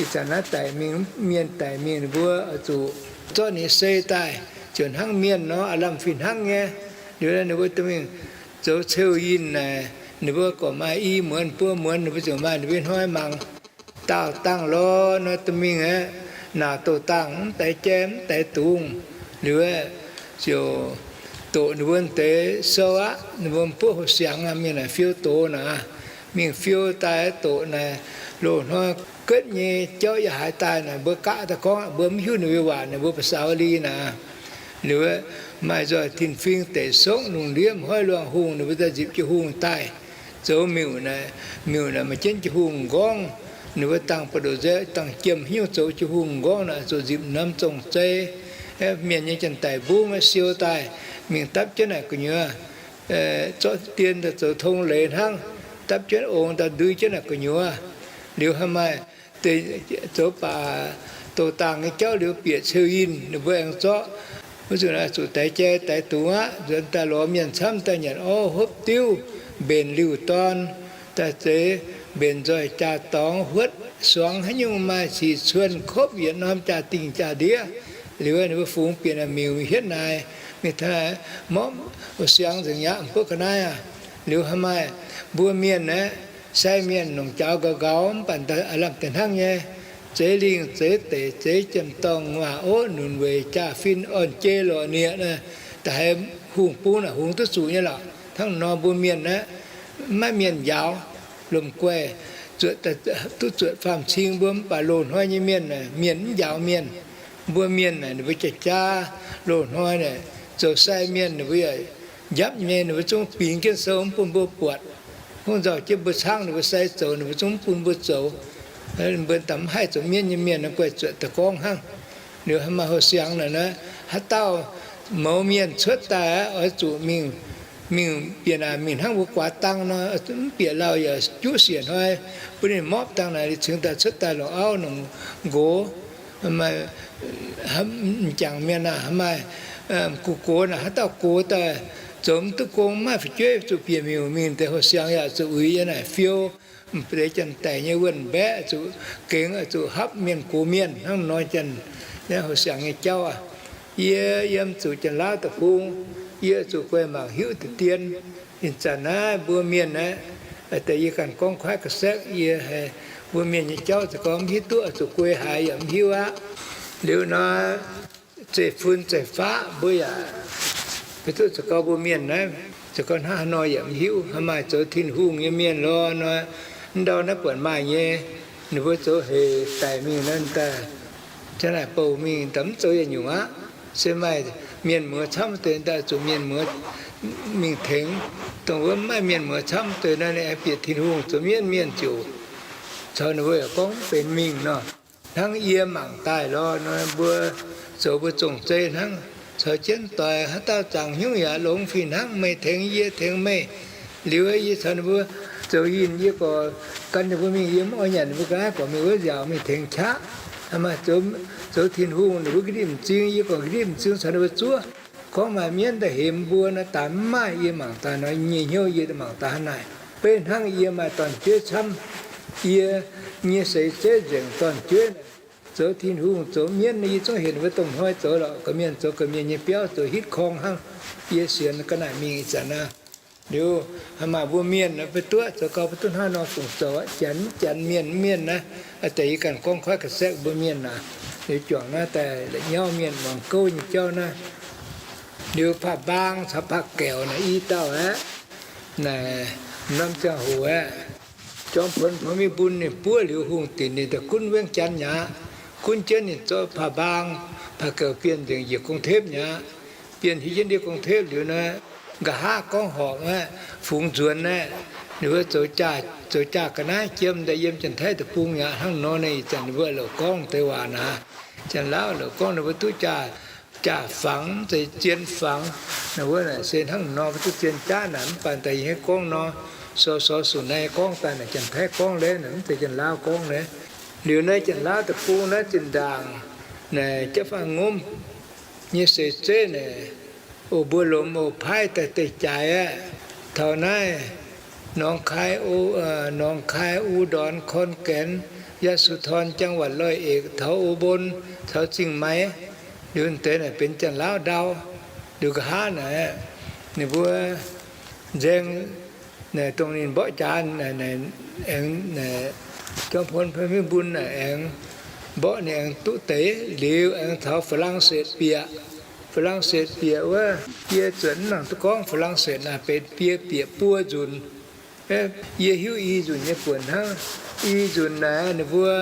ih zanc naaiv daic mingh, mienh daic mingh ninh mbuo oix zuqc zorqv ninh nyei sei daaih ziouc hnangv mienh nor, aav lamh fih hnangv nyei. Liuz ninh mbuo dorh mingh zoux ceu yinh naaic, ninh mbuo gorqv maaih i muonz buo muonz ninh mbuo ziouc maaih ninh mbuo hnoi mangc. Daauh dangh lorz nor dorh mingh aeqv, naaic doqc dangh mv daix jai mv daix dungz. Liuz aeqv, ziouc doqc ninh mbuo deix sou aqv. Ninh mbuo mbuoqv hoqc-siangx aqv, mingh naaic fiou doz naaic, mingh fiou daaih doqc naaic loz-hnoi ga'naaiv nyei jauv yaac haaix daaih naaic mbuo gaqv daaih gorngv, mbuo mv hiuv ninh mbuo waac, ninh mbuo ภาษาบาลี naaic. Liuz aeqv, maaih nzoih tin-fingx deic songv lungh ndiev m'hoiv luangh hungh, ninh mbuo daaih nzipc jiu hungh daaih zoux miuc naaic. Miuc naaic maaih jienv jiu hungh m'nqorngv. Ninh mbuo dangh buoz-ndoqv nzei, dangh jiem hnyouv zoux jiu hungh m'nqorngv naaic, zuqc nzipc norm zong-zei, mienh nyei janx-daic mbungv aeqv, siou daaih mingh dapv jienv naaic gu'nyuoz, zorqv dien daaih zoux tong leiz hnangv, dapv jienv ongx daaih ndui jienv naaic gu'nyuoz. Liuz haaix maaih deix zoux baac doqc dangh nyei jauv liuz bieqc ceu yinh ninh mbuo aengx zorqv. Wuov zanc naaic zuqc daix jai daix dungz aqv. Nzuonx daaih lorz mienh camv daaih nyanc orv hopv diuv, mbenc liuh dorn, daaih zeix mbenc nzoih jaa-dorngx huotv suangx haaix nyungc maaih sic cuon kopv yietc norm jaa-dingh jaa-ndiev. Liuz ninh mbuo fungx bieqc naaic miuc hietv naaic, mingh taux naaic morpv siangx nzengc aqv, mbuo ga'naaiv aqv. Liuz haaix maaih mbuo mienh aeqv, sai mienh longc jaux nqaux nqaux mv baac aav lamh deix hnangv nyei. Zeix lingh zeix deic zeix jiem-dorngh waac-opv nunc weic jaa-fin orn-jei lorqc nieqc naaic, da'haiz hungh bung naaic hungx duqv zuqc nyei lorqc. Hnangv nor mbuo mienh aeqv, maiv mienh njaaux, lomh guaih duqv zuotc faam-cing mbuo mv baac loz-hnoi nyei mienh, mienh mv njaaux mienh. Mbuo mienh naaic ninh mbuo jaa-jaa loz-hnoi naaic zoux sai mienh ninh mbuo yaac njapv nyei, ninh mbuo zungv bingx jienv sou mv bun mbuo buatc. Hungh nzauh jienv mbuo caangv ninh mbuo sai zoux, ninh mbuo zungv mv bun mbuo zoux. Mbuo daaih mv haih zoux mienv nyei mienh guaih zuotc daaih gorngv hnangv. Liuz haaix maaih hoqc siangx naaic, haaix dauh mouz mienh cuotv daaih aqv, oix zuqc mingh, mingh bieqc naaic mingh hnangv mbuo guaax dang nor, mv bieqc lauh yaac juqv siec hnoi, bun ninh morpv dangh naaic liuz cingx daaih cuotv daaih longc auv longc nqox. M'jangc mienh aah, haaix maaih gu gox naaic, haaix dauh gox daaih zoux mv duqv gong, mv maaih fu'jueiv, zuqc bieqc miuc mingh deix hoqc siangx yaac zuqc uix yiem naaic fiou. M'deix janx-daic nyei wuonh mbaeqv zuqc gengx zuqc hapv mienh gox mienh hnangv nor janx, hoqc siangx nyei jauv aqv. Yie yiem zuqc Janx-Laauv deic-bung, yie zuqc guei mangc hiuv deix dien. Ih zanc naaiv mbuo mienh aeqv, deix yie ganh gorngv kuaaiv ga'saeqv, yie haiz mbuo mienh nyei jauv za'gengh mv hiuv duqv, zuqc guei haaix yaac mv hiuv aqv. Liuz nor, zeiv-fun zeiv-faqv mbuo yaac hiuv duqv za'gengh mbuo mienh naaiv, za'gengh hnangv haaix nor yaac mv hiuv. Haaix maaih zoux Tin-Hungh nyei mienh lorqc nor, mv ndau naaiv buatc maaih nyei, ninh mbuo zoux hec daic mingh nor daaih, janx-naaic bouh mingh daaih mv zoux yietc nyungc aqv. Se maaih mienh muoz camv deix daaih zuqc mienh muoz mingh tengx. Dongh wuov mv maaih mienh muoz camv deix nor, ninh aengx bieqc Tin-Hungh zoux mienv mienh ziouc caux ninh mbuo yaac gorngv mv benx mingh nor. Hnangv yie mangc daaih lorqc nor, mbuo zoux mbuo zong-zei hnangv, caux jienv doix haaix dauh zaangc hnyouv yaac longx fih hnangv, meih tengx yie tengx meih. Liuz yie caux ninh mbuo zoux yinh, yie gorqv gan ninh mbuo mingh, yie mv oix nyanc ninh mbuo ga'naaiv, gorqv mingh wuov nziaauc mingh tengx qaqv. Maaih zoux Tin-Hungh ninh mbuo ga'ndiev m'zing, yie gorqv ga'ndiev m'zing caux ninh mbuo zuov. Gorngv maaih mienv daaih hemx mbuo nor, daaih mv maaih. Yie mangc daaih nor, nyei hnyouv yie mangc daaih hnangv naaic. Beiv hnangv yie maaih dorn-jueiv camv, yie nyei seix zeiv nzengc dorn-jueiv naaic. zoux Tin-Hungh, zoux mienv, yie zungv heuc ninh mbuo dongh hnoi zoux lorqc. Gorqv-mienh zoux gorqv-mienh nyei biauv, zoux hitv korng hnangv. Yie sienx ga'naaiv mingh ih zanc naaic. Liuz, maaih mbuo mienh mbuo duqv zoux gau, mbuo duqv hnangv nor fungc zoux aqv. Janx, janx mienh, mienh naaiv, deix yie ganh gorngv koiv ga'saeqv mbuo mienh naaic. Liuz juangc naaiv daaih la'nyauv mienh muangx gouv nyei jauv naaiv. Liuz Paa Mbaang caux Paa Gaeqc naaic i dauh aqv. Naaic norm ziangh hoc aqv, Jorm Pon Pon Mingh Mbun ninh buov liuz hungh dinc ninh daaih gunv Weangv Janx mi'aqv. Gunv jienv ninh zorqv Paa Mbaang, Paa Gaeqc bienh nzengc njiec gong-tepv mi'aqv. Bienh hiuv jienv ndie gong-tepv liuz naaic, nqa'haav gorngv horpc aqv, fungx nzuonx aqv. Ninh mbuo zoux jaa, zoux jaa ga'naaiv jiem daaih yiem Janx-Taiv deic-bung mi'aqv. Hnangv nor naaic ih zanc ninh mbuo loc gorngv deix waac naaic, Janx-Laauv loc gorngv ninh mbuo duqv jaa, jaa fangx, zeiz zien fangx. Ninh mbuo naaic se hnangv nor mbuo duqv zien jaav naaic. Mv baac daaih yie gorngv nor, sou sou sou naaiv gorngv daaih naaic Janx-Taiv gorngv leiz naaic, mv zeiz Janx-Laauv gorngv leiz. Liuz naaiv Janx-Laauv deic-bung naaiv zinh ndaangc naaic jienv faanh ngomv nyei seix zeiv naaic, oc mbuo lomc oc paaiv daaih deix jaaix aqv. Taux naaiv Nongx Khai, Nongx Khai, U Ndorn, Korn Gaenx, Yasotharn, Jaang Watc Loix Eix, taux O Mbon, taux Zingh Maix, liuz deix naaic benx Janx-Laauv ndau. Liuz nqa'haav naaic ninh mbuo nzaeng, dongh ninh mborqv jaax, aengx Jorm Pon Pon Mingh Mbun naaic aengx mborqv ninh aengx duqv deix liuz aengx taux Faa^lang^setc bieqc. Faa^lang^setc bieqc wuov, yie zuotc mv nangc duqv gorngv Faa^lang^setc naaic benx biei bieqc buo nzunc. Yie hiuv i nzunc nyei buonc hnangv. I nzunc naaic ninh mbuo,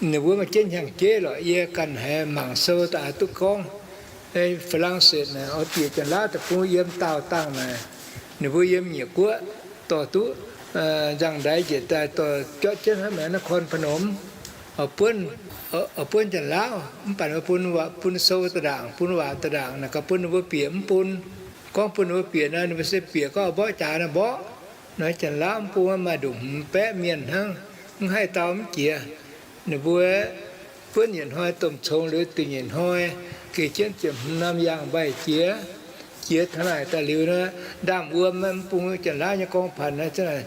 ninh mbuo maaih jienv hnyangx-jeiv lorqc, yie ganh haiz mangc sou daaih duqv gorngv. Faa^lang^setc naaic oix bieqc Janx-Laauv deic-bung yiem daauh dangh naaic, ninh mbuo yiem Nyiec Guoqv dorh duqv nzangc-ndaix njiec daaih dorh jorqv jienv hnangv naaiv Nakorn Paa^nom, oix buonv Janx-Laauv, mv baac bun, bun sou da'ndaangc, bun waac da'ndaangc naaic gauh bun ninh mbuo bieqc mv bun. Gorngv bun ninh mbuo bieqc naaic, ninh mbuo se bieqc gorngv mborqv jaax naaic mborqv. Naaiv Janx-Laauv mv bung maaih nduqc hmz baeqv mienh hnangv, mv haih dau mv jiex. Ninh mbuo buonv nyeic hnoi domh congx liuz, da'nyeic hnoi geh jienv ziepc hmz norm yangh mbaih jiex. Jiex taux naaic daaih liuz naaic, ndaamv-wuom mv bung Janx-Laauv nyei gorngv-paanx naaic,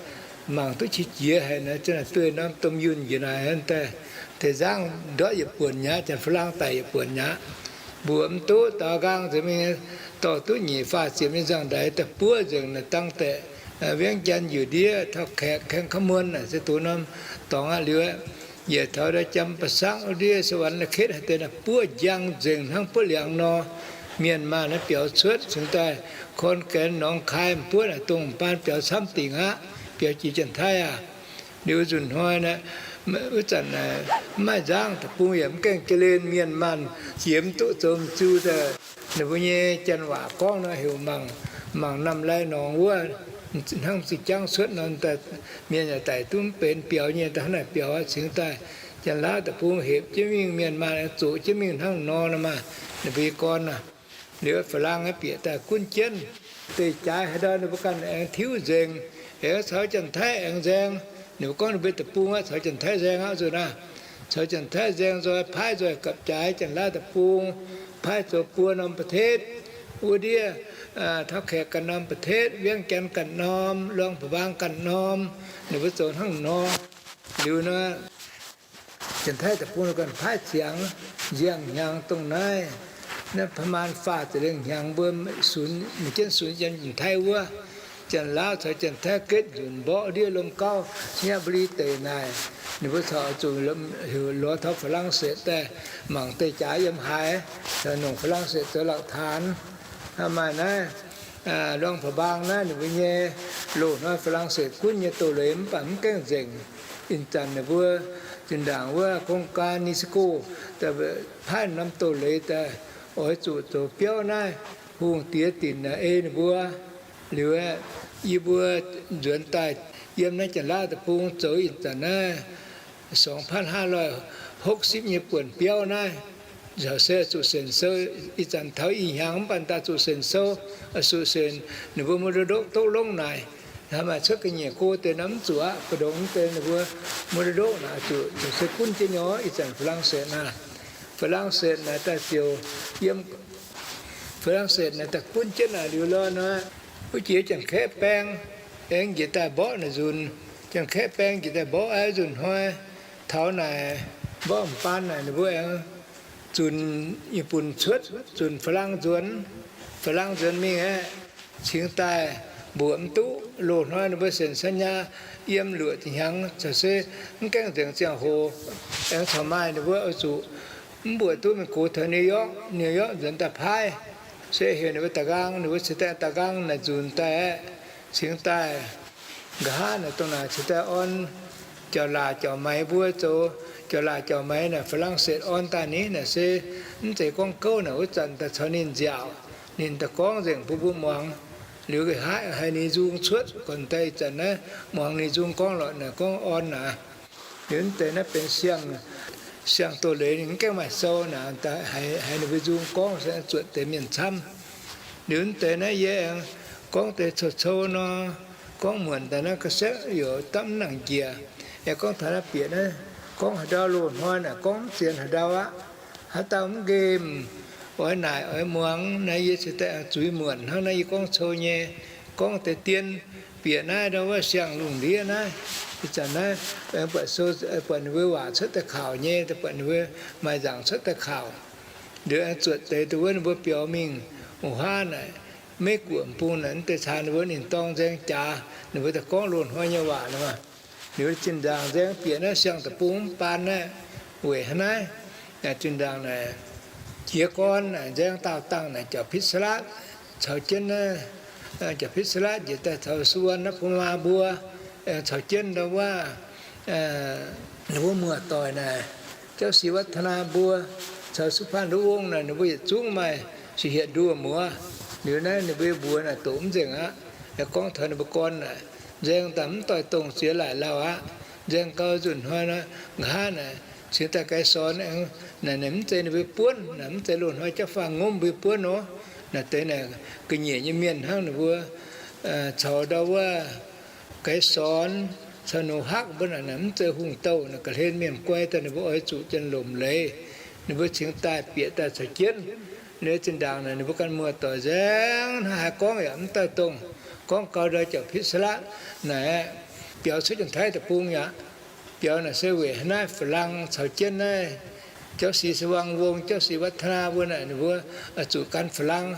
mangc duqv qiex jiez haic naaic, duih norm domh yunh njiec naaic daaih, deix-nzangv ndortv yietc buonc mi'aqv, Janx-Faa^lang daic yietc buonc mi'aqv. Mbuoqc mv duqv, daaux nqaang nzengc mingh dorh duqv nyic faah ziepc nyei nzangc-ndaix daaih buov nzengc naaic dangh deix Wiev Janx, Yiuc-Ndiev, Tauv-Kaeqv, Kaeng Ka'muon naaic se doz norm dorngx aqv. Liuz yietc taux Jam Ba'sangv wuov ndiev, Se Wanx Lai Ketv haaix deix naaic buov njang nzengc hnangv buov liangx nor. Mienh maanh naaiv biaux cuotv cingx daaih Korn Gaenx, Nongx Kaai, m'buov naaic dongh baan biaux camv dingc aqv, biaux jiex Janx-Taiv aqv. Liuz nzunc hnoi naaic, wuov zanc naaic mv maaih nzangv deic-bung yaac mv gaengh jiex len, mienh maanh jiex mv duqv zoux m'ziu daaih. Ninh mbuo nyei janx waac gorngv nor heuc mangc, mangc Namh Lai Nongx wuov, hnangv m'zing jangv cuotv nor, mienh yaac daic duqv mv benx, biaux nyei daaih hnangv naaic biaux aqv. Cingx daaih Janx-Laauv deic-bung hepc jienv mingh, mienh maanh aengx zoqc jienv mingh hnangv nor nor maah, ninh mbuo nyei gorn aac. Liuz Faa^lang aqv bieqc daaih gunv jienv deix jaaix haaix ndau ninh mbuo ganh aengx tiuv nzengc, aengx caux Janx-Taiv aengx nzaeng. Ninh mbuo gorngv ninh mbuo deic-bung aqv, caux Janx-Taiv nzaeng aqv, nzunc naaiv caux Janx-Taiv nzaeng nzoih paaiv nzoih gapv jaaix Janx-Laauv deic-bung, paaiv zoux buo norm ประเทศ wuov ndiev, Tauv-Kaeqv ganh norm ประเทศ, Wiev Janx ganh norm, Luang Prabang ganh norm. Ninh mbuo zoux hnangv nor. Liuz nor, Janx-Taiv deic-bung ganh paaiv ziangx nziang hnyangx dongh naaiv, naaiv ประมาณ faah ziepc lengh hnyangx mbuo sunx, mingh jienv sunx Janx-Taiv wuov. Janx-Laauv caux Janx-Taiv getv nzunc mborqv ndiev Lomc Gauv, Singapore deic naaic. Ninh mbuo corc zuqc lorz taux Faa^lang^setc daaih mangc deix jaax yiem haaix, caux nongc Faa^lang^setc zoux หลักฐาน. Maaih naaiv Luang Prabang naaiv ninh mbuo nyei loz-hnoi Faa^lang^setc gunv nyei doz-leiz mv baac mv gaengh nzengc. Ih zanc ninh mbuo zinh ndaangc wuov โครงการ UNESCO paaiv norm doz-leiz daaih oix zuqc zoux biauv naaiv hungh diex dinc ei ninh mbuo. Liuz aeqv, yie mbuo nzuonx daaih yiem naaiv Janx-Laauv deic-bung zoux ih zanc naaiv สองพันห้าร้อยหกสิบ nyei buonc biauv naaiv, caux se zuqc senc sou. Ih zanc taux ih hnyangx mv baac daaih zuqc senc sou, zuqc senc ninh mbuo มรดกตกลง naaic. Maaih cuotv ga'nyiec go deix nor mv zuqc aqv, mbu'ndongx deix ninh mbuo มรดก naaic zuqc, zuqc se gunv jienv nyei. Ih zanc Faa^lang^setc naaic, Faa^lang^setc naaic daaih ziouc yiem, Faa^lang^setc naaic daaih gunv jienv naaic liuz lorqc nor, wuov jiex Janx-Kaeqv baeng aengx njiec daaih mborqv naaic nzunc. Janx-Kaeqv baeng njiec daaih mborqv aqv, nzunc hnoi taux naaic Mborqv m'baan naaic ninh mbuo aengx zunc nyei bunc cuotv, zunc fa'lang nzuonx. Fa'lang nzuonx mingh aeqv, cingx daaih mbuoqc mv duqv. Loz hnoi ninh mbuo sienx สัญญา yiem luoqc ziepc hnyangx, caux se mv gaengh nzengc ziangh hoc aengx caux maaih ninh mbuo oix zuqc mv mbuoqc duqv mingh gox taux New York, New York nzuonx daaih paaiv. Se heuc ninh mbuo da'nqaang, ninh mbuo cingx daaih da'nqaang naaic nzunc daaih aeqv, cingx daaih nqa'haav naaic dongh naaic cingx daaih orn jauv-laac jauv-maix mbuo zoux. Jauv-laac jauv-maix naaic Fa'lang setv orn daaih ni naaic se mv zeiz gorngv gouv naaic wuov zanc daaih caux ninh nziaauc, ninh daaih gorngv nzengc bun mbuo muangx. Liuz nqa'haav haiz ninh nzung cuotv gorn daaih ih zanc naaiv muangx ninh nzung gorngv lorqc naaic gorngv orn naaic. Liuz mv deix naaiv benx siang, siang-doz-leiz ninh mv gaengh maaih sou naaic, haiz ninh mbuo nzung gorngv se zuotc deix mienh camv. Liuz mv deix naaiv yie aengx gorngv deix cou-cou nor, gorngv muonc daaih naaiv ga'setv youc dapv mv nangc njiec. Aengx gorngv taux naaiv bieqc naaiv, gorngv haaix ndau loz-hnoi naaic gorngv mv sienx haaix ndau aqv. Haaix dauh mv nqemh, oix naaic oix muangx naaiv yie cingx daaih zuiz muonc hnangv naaiv yie gorngv cou nyei, gorngv deix dien. Bieqc naaiv ndau wuov siang-lungh ndiev naaiv, ih zanc naaiv aengx buatc sou, buatc ninh mbuo waac cuotv daaih kaux nyei, buatc ninh mbuo maaih nzaangc cuotv daaih kaux. Liuz aengx zuotc deix dongh wuov ninh mbuo biaux mingh wuov haav naaic, Meiv Guoqv bung naaic, mv deix caa ninh mbuo ninh dorng nzaeng jaax, ninh mbuo daaih gorngv loz-hnoi nyei waac nor. Liuz zinh ndaangc nzaeng bieqc naaiv siang-deic-bung mv baan naaiv weic hnangv naaiv. Zinh ndaangc naaic jiez gorn naaic nzaeng daauh dangh naaic Jauv Pitv Sa'latv caux jienv naaiv, Jauv Pitv Sa'latv njiec daaih caux Suwon naaiv Bun Maa mbuo, caux jienv ndau wuov, ninh mbuo muoz-doic naaic, Jauv Si Wat Tana mbuo, caux Su Paan Lu Wong naaic, ninh mbuo yietc zungv maaih sic hietc nduoh muoz. Liuz naaiv ninh mbuo mbuox naaic doqc mv nzengc aqv. Yaac gorngv taux ninh mbuo gorn naaic, nzaeng daaih mv doix-dongh ziex laaic lauh aqv. Nzaeng gau nzunc hnoi nor, nqa'haav naaic cingx daaih Gaisorn aengx naaic, naaic mv zeiz ninh mbuo buonv naaic, mv zeiz loz-hnoi jauv faah ngomv mbuo buonv nor. Naaic deix naaic ga'nyiec nyei mienh hnangv ninh mbuo caux ndau wuov Gaisorn caux Nongc Hakv mbuo naaic, naaic mv zeiz hungh douh naaic, ga'hlen mienh guai daaih ninh mbuo oix zuqc janx-lomc leiz. Ninh mbuo cingx daaih bieqc daaih caux jienv. Liuz zinh ndaangc naaic ninh mbuo ganh muoz-doic nzaeng hnangv haaix gorngv yaac mv doix-dongh. Gorngv gau ndau Jauv Pitv Sa'latv naaic biaux cuotv Janx-Taiv Deic-Bung yaac biaux naaic se weic hnangv naaiv Fa'lang caux jienv naaiv Jauv Si Sa Wang Wong, Jauv Si Wat Tana mbuo naaic ninh mbuo zuqc gan Fa'lang.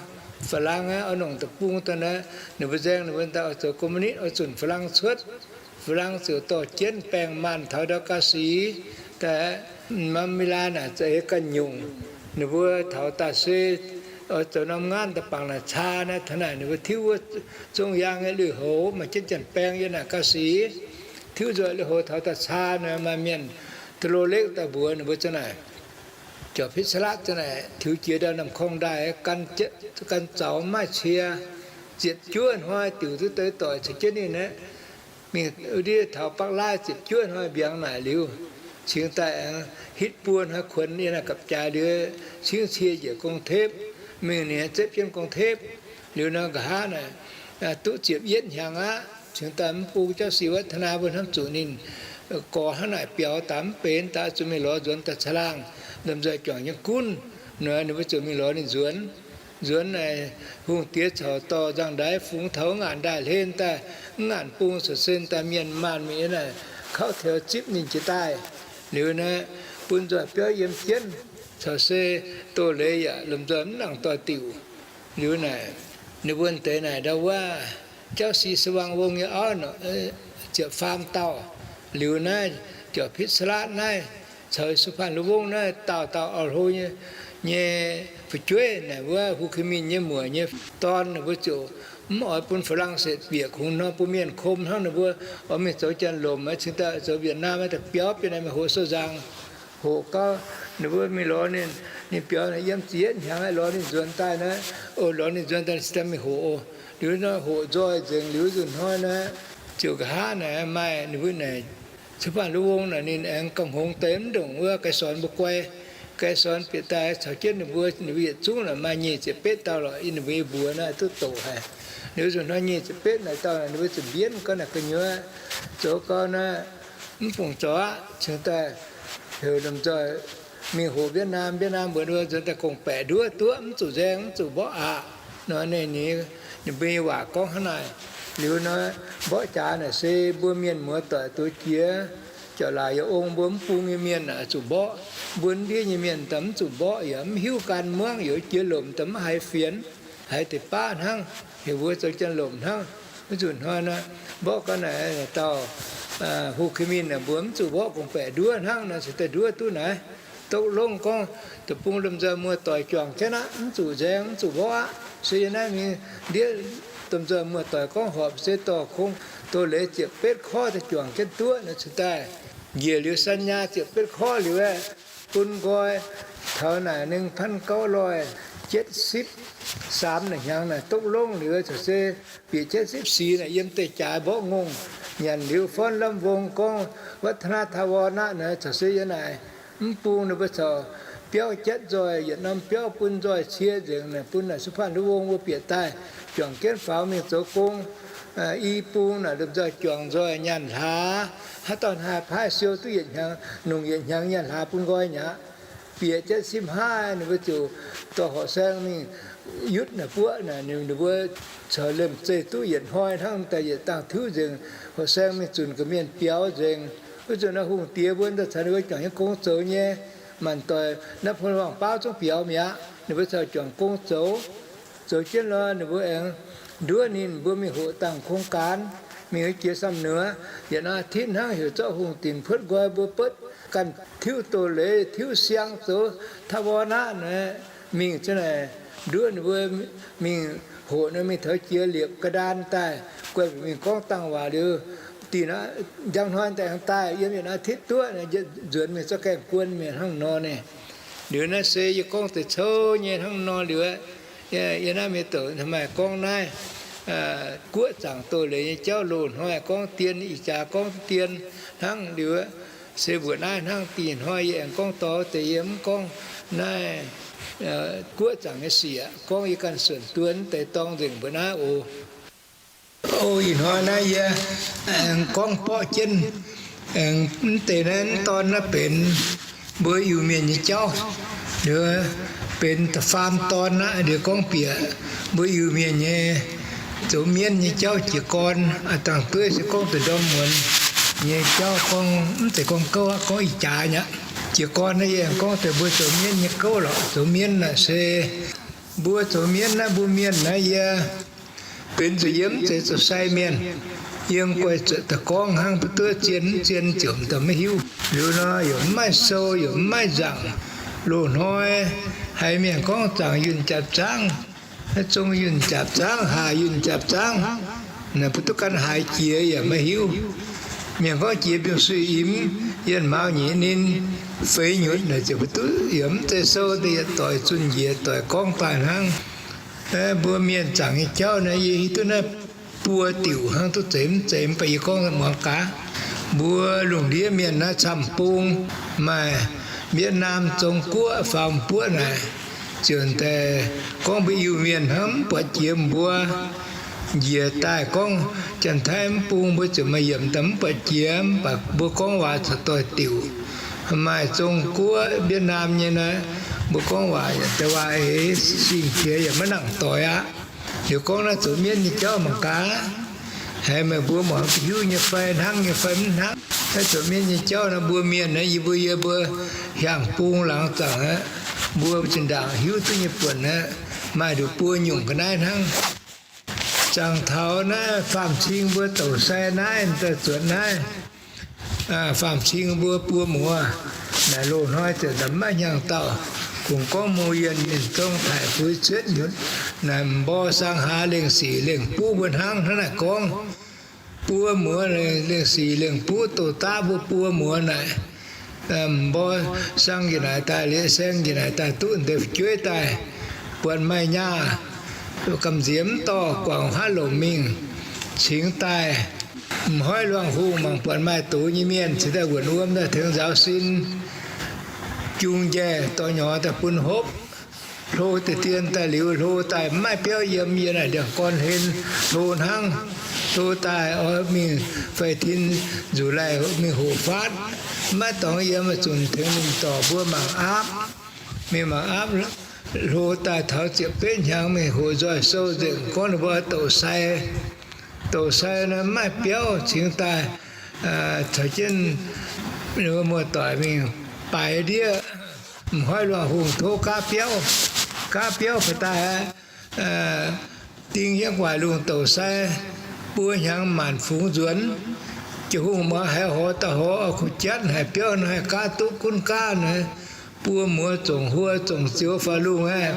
Fa'lang aqv, oix nongc deic-bung daaih naaic, ninh mbuo nzaeng ninh mbuo daaih oix zoux คอมมิวนิสต์, oix zunc Fa'lang cuotv. Fa'lang ziouc dorh jienv baengh maanh taux ndau Ga'sic daaih, Maam Mi Laa naaic za'eix ganh nyungc. Ninh mbuo taux daaih se oix zoux norm nqaanv daaih bangc naaic caa naaiv, taux naaic ninh mbuo tiuv wuov zong yaang nyei lui-houx, maaih jienv janx-baeng yiem naaic Ga'sic, tiuv nzoih lui-houx taux daaih caa naaic, maaih mienh Toloh Lekv daaih mbuox ninh mbuo za'naaic, Jauv Pitv Sa'latv za'naaic tiux jiex ndau Namh Korng ndaaih, gan zaux mv maaih cie, ziepc juov hnoi diuc duqv deix doic caux jienv ninh aeqv, mingh ndiev taux Bakv Laaih ziepc juov hnoi mbiaangx naaic liuz, cingx daaih aengx hitv buo hnoi kuonx yiem naaic gapv-jaaix liuz, cingv cie njiec gong-tepv, mingh ninh zepv jienv gong-tepv. Liuz nor nqa'haav naaic duqv ziepc yietv hnyangx aqv, cingx daaih mv bung Jauv Si Wat Tana mbuo hnamv zuqc ninh gorx hnangv naaic biaux daaih mv benx, daaih zuqc mingh lorz nzuonx daaih caangh laangh, lomh nzoih juangc nyei gunv. Nor ninh mbuo ziouc mingh lorz ninh nzuonx. Nzuonx naaic hungh diex caux dorh nzangv-ndaix fungx taux ngaanc ndaaih hlen daaih, mv ngaanc bung caux sen daaih mienh maanh mingh yiem naaic kauv taux zipv ninh jiex daaih. Liuz naaic bun nzoih biauv yiem jienv, caux se doz-leiz yaac lomh nzoih mv nangc doix-diuc. Liuz naaic ninh mbuo deix naaic ndau wuov Jauv Si Sa Wang Wong nyei auv ziepc faam dauh. Liuz naaiv Jauv Pitv Sa'latv naaiv caux Su Paan Lu Wong naaiv dauh dauh auv-hlo nyei fu'jueiv naaic wuov Hu Ki Min nyei muoc nyei dorn, ninh mbuo ziouc mv oix bun Fa'lang Setv bieqc, kungx hnoi bun mienh kom hnangv ninh mbuo oix mingh zoux janx-lomc, cingx daaih zoux Wietc Naamh daaih biauv bieqc naaic mingh hoqc sou nzaangc. Hoqc gau, ninh mbuo mingh lorz ninh, ninh biaux naaic yiem ziepc yietv hnyangx lorz ninh nzuonx daaih naaiv, o, lorz ninh nzuonx daaih cingx daaih mingh hoqc oc. Liuz nor hoqc nzoih nzengc liuz nzunc hnoi naaiv, ziouc nqa'haav naaic maaih ninh mbuo naaic Su Paan Lu Wong naaic ninh aengx gauh hngongx deix mv ndongc wuov Gaisorn mbuo guai. Gaisorn bieqc daaih caux jienv ninh mbuo, ninh mbuo yietc zungv naaic maaih nyic ziepc betv dauh lorqc, ninh mbuo nyei mbuox naaiv duqv doqc haic. Liuz nzunc hnoi nyic ziepc betv naaic dauh naaic ninh mbuo ziouc mbienv gau naaic gu'nyuoz, zoux gau naaiv mv fungc zoux aqv, cingx daaih heuc lomh nzoih mingh hoqc Wietc Naamh. Wietc Naamh mbuox ninh mbuo nzuonx daaih gong-baeqc nduov duqv, mv zuqc nzaeng, mv zuqc mborqv aqc. Nor ninh, ninh mbuo nyei waac gorngv hnangv naaic. Liuz nor mborqv jaax naaic se mbuo mienh muoz-doic duqv jiex Jauv-laaix yaac ong mbuo mv bung nyei mienh aah, zuqc mborqv. Mbuo ndiev nyei mienh daaih mv zuqc mborqv, yaac mv hiuv gan muangv, yaac jiex lomc daaih mv haiz fienx, haiz deix baqv hnangv. Heuc mbuo zoux jiex lomc hnangv. Mv zuqc hnoi naaiv mborqv ga'naaiv dauh Hồ Chí Minh naaic, mbuo mv zuqc mborqv gorngv-baeqc nduov hnangv nor, se daaih nduov duqv naaiv. Dopv longv gorngv deic-bung domh nzoih muoz-doic juangc jienv aqv, mv zuqc nzaeng, mv zuqc mborqv aqv. Se yiem naaiv mingh ndiev domh nzoih muoz-doic gorngv horpc se dorh kong doz-leiz ziepc betv korv daaih juangc jienv duqv nor, cingx daaih njiec liuz สัญญา ziepc betv korv liuz aeqv, bun nqoi taux naaic หนึ่งพันเก้าร้อยเจ็ดสิบสาม naaic hnyangx naaic dopv longv liuz, caux se bieqc jienv sipv sic naaic yiem deic-jaaix mborqv ngongh nyanc liuz, forn lamh wong gorngv วัฒนถาวร aqv naaic, caux se yiem naaic mv bung ninh mbuo caux biauv jatv nzoih, yietc norm biauv bun nzoih cie nzengc naaic, bun naaic สุพรรณหงษ์ wuov bieqc daaih juangc jienv faaux mingh zoux gong. I bung naaic lomh nzoih juangc nzoih nyaanh hlaax, haaix dauh haih paaiv siou duqv yietc hnyangx, nongc yietc hnyangx nyaanh hlaax bun nqoi nyei aqv. Bieqc jienv sipv haav ninh mbuo ziouc dorh horqc saeng mingh yutv naaic buoqv naaic, ninh mbuo caux liemh zeih duqv yietc hnoi hnangv daaih yietc dangh tiuv nzengc, horqc saeng mingh zunc ga'mienh biaux nzengc. Wuov zanc naaiv hungh diex mbuo daaih caux ninh mbuo juangc nyei gong zoux nyei, maanc doic naaiv พลวัง baauv zungv biaux mi'aqv. Ninh mbuo caux juangc gong zoux, zoux jienv lorh ninh mbuo aengx nduov ninh mbuo mingh hoqc dangh โครงการ, mingh jiex สำเหนือ, yietc norm อาทิตย์ hnangv heuc zorqv hungh dinc puotv nqoi mbuo buotv ganh tiuv doz-leiz tiuv siang zoux ถาวร aqv naaic, mingh zunv naaic nduov ninh mbuo mingh hoqc nor mingh taux jiex liepc ga'ndaan daaih, guanh mingh gorngv dangh waac liuz, dinh njang hnoi daaih aengx daaih yiem yietc norm อาทิตย์ duqv, nzuonx mingh zorqv gaengh guon mienh hnangv nor naaic. Liuz naaiv se yie gorngv deix cou nyei hnangv nor liuz, yie naaiv mienh douc maaih gorngv naaiv guoqv zaangc doz-leiz nyei jauv loz-hnoi gorngv dien, ih jaax gorngv dien hnangv liuz, se mbuoqc naaiv hnangv. Dinh hnoi yie aengx gorngv dorh deix, yie mv gorngv naaiv guoqv zaangc nyei sic aqv, gorngv yie ganh suonc duon deix dorng nzengc mbuoqc naaiv oc. O, ih hnoi naaiv yie aengx gorngv borqv jienv, aengx mv deix naaiv mv dorn naaiv benx mbuo Iu-Mienh nyei jauv. Liuz benx da'faam dorn aqv. Liuz gorngv bieqc mbuo Iu-Mienh nyei zoux mienv nyei jauv jiez gorn. A'dangh dueiv se gorngv deix ndorm muonz nyei jauv, gorngv mv zeiz gorngv gouv aqv, gorngv ih jaax nyei aqv. Jiez gorn naaiv yie aengx gorngv deix mbuo zoux mienv nyei gouv lorqc. Zoux mienv naaic se mbuo zoux mienv naaiv, mbuo mienh naaiv yie benx zuqc yie mv zeiz zoux sai mienh. Yiem guai zuotc daaih gorngv hnangv, mv duqv zien mv zien ziouc daaih maiv hiuv. Liuz nor yaac mv maaih sou, yaac mv maaih nzaangc. Loz-hnoi haiz mienh gorngv zaangc yunh japc zaangv, zong yunh japc zaangv, haaix yunh japc zaangv, naaic mbuo duqv gan haaix jiex yaac maiv hiuv. Mienh gorngv jiex biungh-suiv imx, yienh mauz nyeic ninh feix nyutc, naaic ziouc mbuo duqv yaac mv zeiz sou deix, yietc doic zunh njiec doic gorngv daaih hnangv. Mbuo mienh zaangc nyei jauv naaiv, yie hiuv duqv naaiv buo diuc hnangv, duqv zeiz mv zeiz, mv baac yie gorngv muangx gaax. Mbuo lungh ndiev mienh naaiv camv-bung, maaih Việt Nam, Zong Guoqv, Faam Buoqv naaic, ziouc daaih gorngv mbuo Iu-Mienh hnangv mv buatc jiex mbuo. Njiec daaih gorngv Janx-Taiv mv bung, mbuo ziouc maaih yiemc daaih mv buatc jiex, mv baac mbuo gorngv waac caux doix-diuc. Maaih Zong Guoqv, Việt Nam nyei naaiv, mbuo gorngv waac yaac deix waac eix sing-piex yaac maiv nangc doix aqv. Liuz gorngv naaiv zoux mienv nyei jauv mangc gaax, haiz meih mbuo muangx hiuv nyei fai, hnangv nyei fai mv hnangv. Naaiv zoux mienv nyei jauv naaiv, mbuo mienh naaiv, yie mbuo, yie mbuo hiaang bung laangz zaangc aqv, mbuo zinh ndaangc hiuv duqv nyei buonc aqv, maaih nduqc buo nyungc ga'naaiv hnangv. Zaangc taux naaiv Faam-Cing mbuo douc sai naaiv, daaih zuotc naaiv, Faam-Cing mbuo buo muoz, naaic loz-hnoi ziouc maiv hnyangx-daauh, kungx gorngv Mouh Yienh ninh zong taaih fuix cuotv nyutc, naaic mborqv sang haaix lengh sic lengh buv mbuo hnangv. Hnangv naaic gorngv, buo muoz lengh sic lengh buv, douz-daav mbuo buo muoz naaic, mborqv sang njiec naaic daaih, liez saeng njiec naaic daaih, duqv deix fu'jueiv daaih, buatc maaih nyaah gamh nziex mv dorh, guangc haav lomc mingh cingx daaih. M'hoiv luangh hungh mangc buatc maaih doz nyei mienh cingx daaih wuonc wuom daaih tengx nzaaux sin, jung njaih dorh nyorx daaih bun hopv. Hlo deix dien daaih liuz, hlo daaih mv maaih biauv yiem, yiem naaic ndiangx-gorn hlen hlo hnangv. Hlo daaih oix mingh fai tin nzuqc laih mingh hoqc faatv, mv maaih dorngx yiem, zunc tengx ninh dorc mbuo mangc aapv. Mingh mangc aapv, hlo daaih taux ziepc betv hnyangx mingh hoqc nzoih sou nzengc, gorngv ninh mbuo douc sai. Douc sai naaiv mv maaih biauv cingx daaih caux jienv Muoz-doic mingh baaix ndiev, m'hnoi luangh hungh tov gaav biauv. Gaav biauv ba'daaih aqv, ding jienv gu'nguaaic lungh douc sai, buo hnyangx maanc fungx nzuonx. Jiex hungh muoz haiz horc daaih horc, kuh jatv haic, biauv haih gaav duqv gunv gaav naaic, buo muoz zongc huo zongc zioux faaux lungh aqv,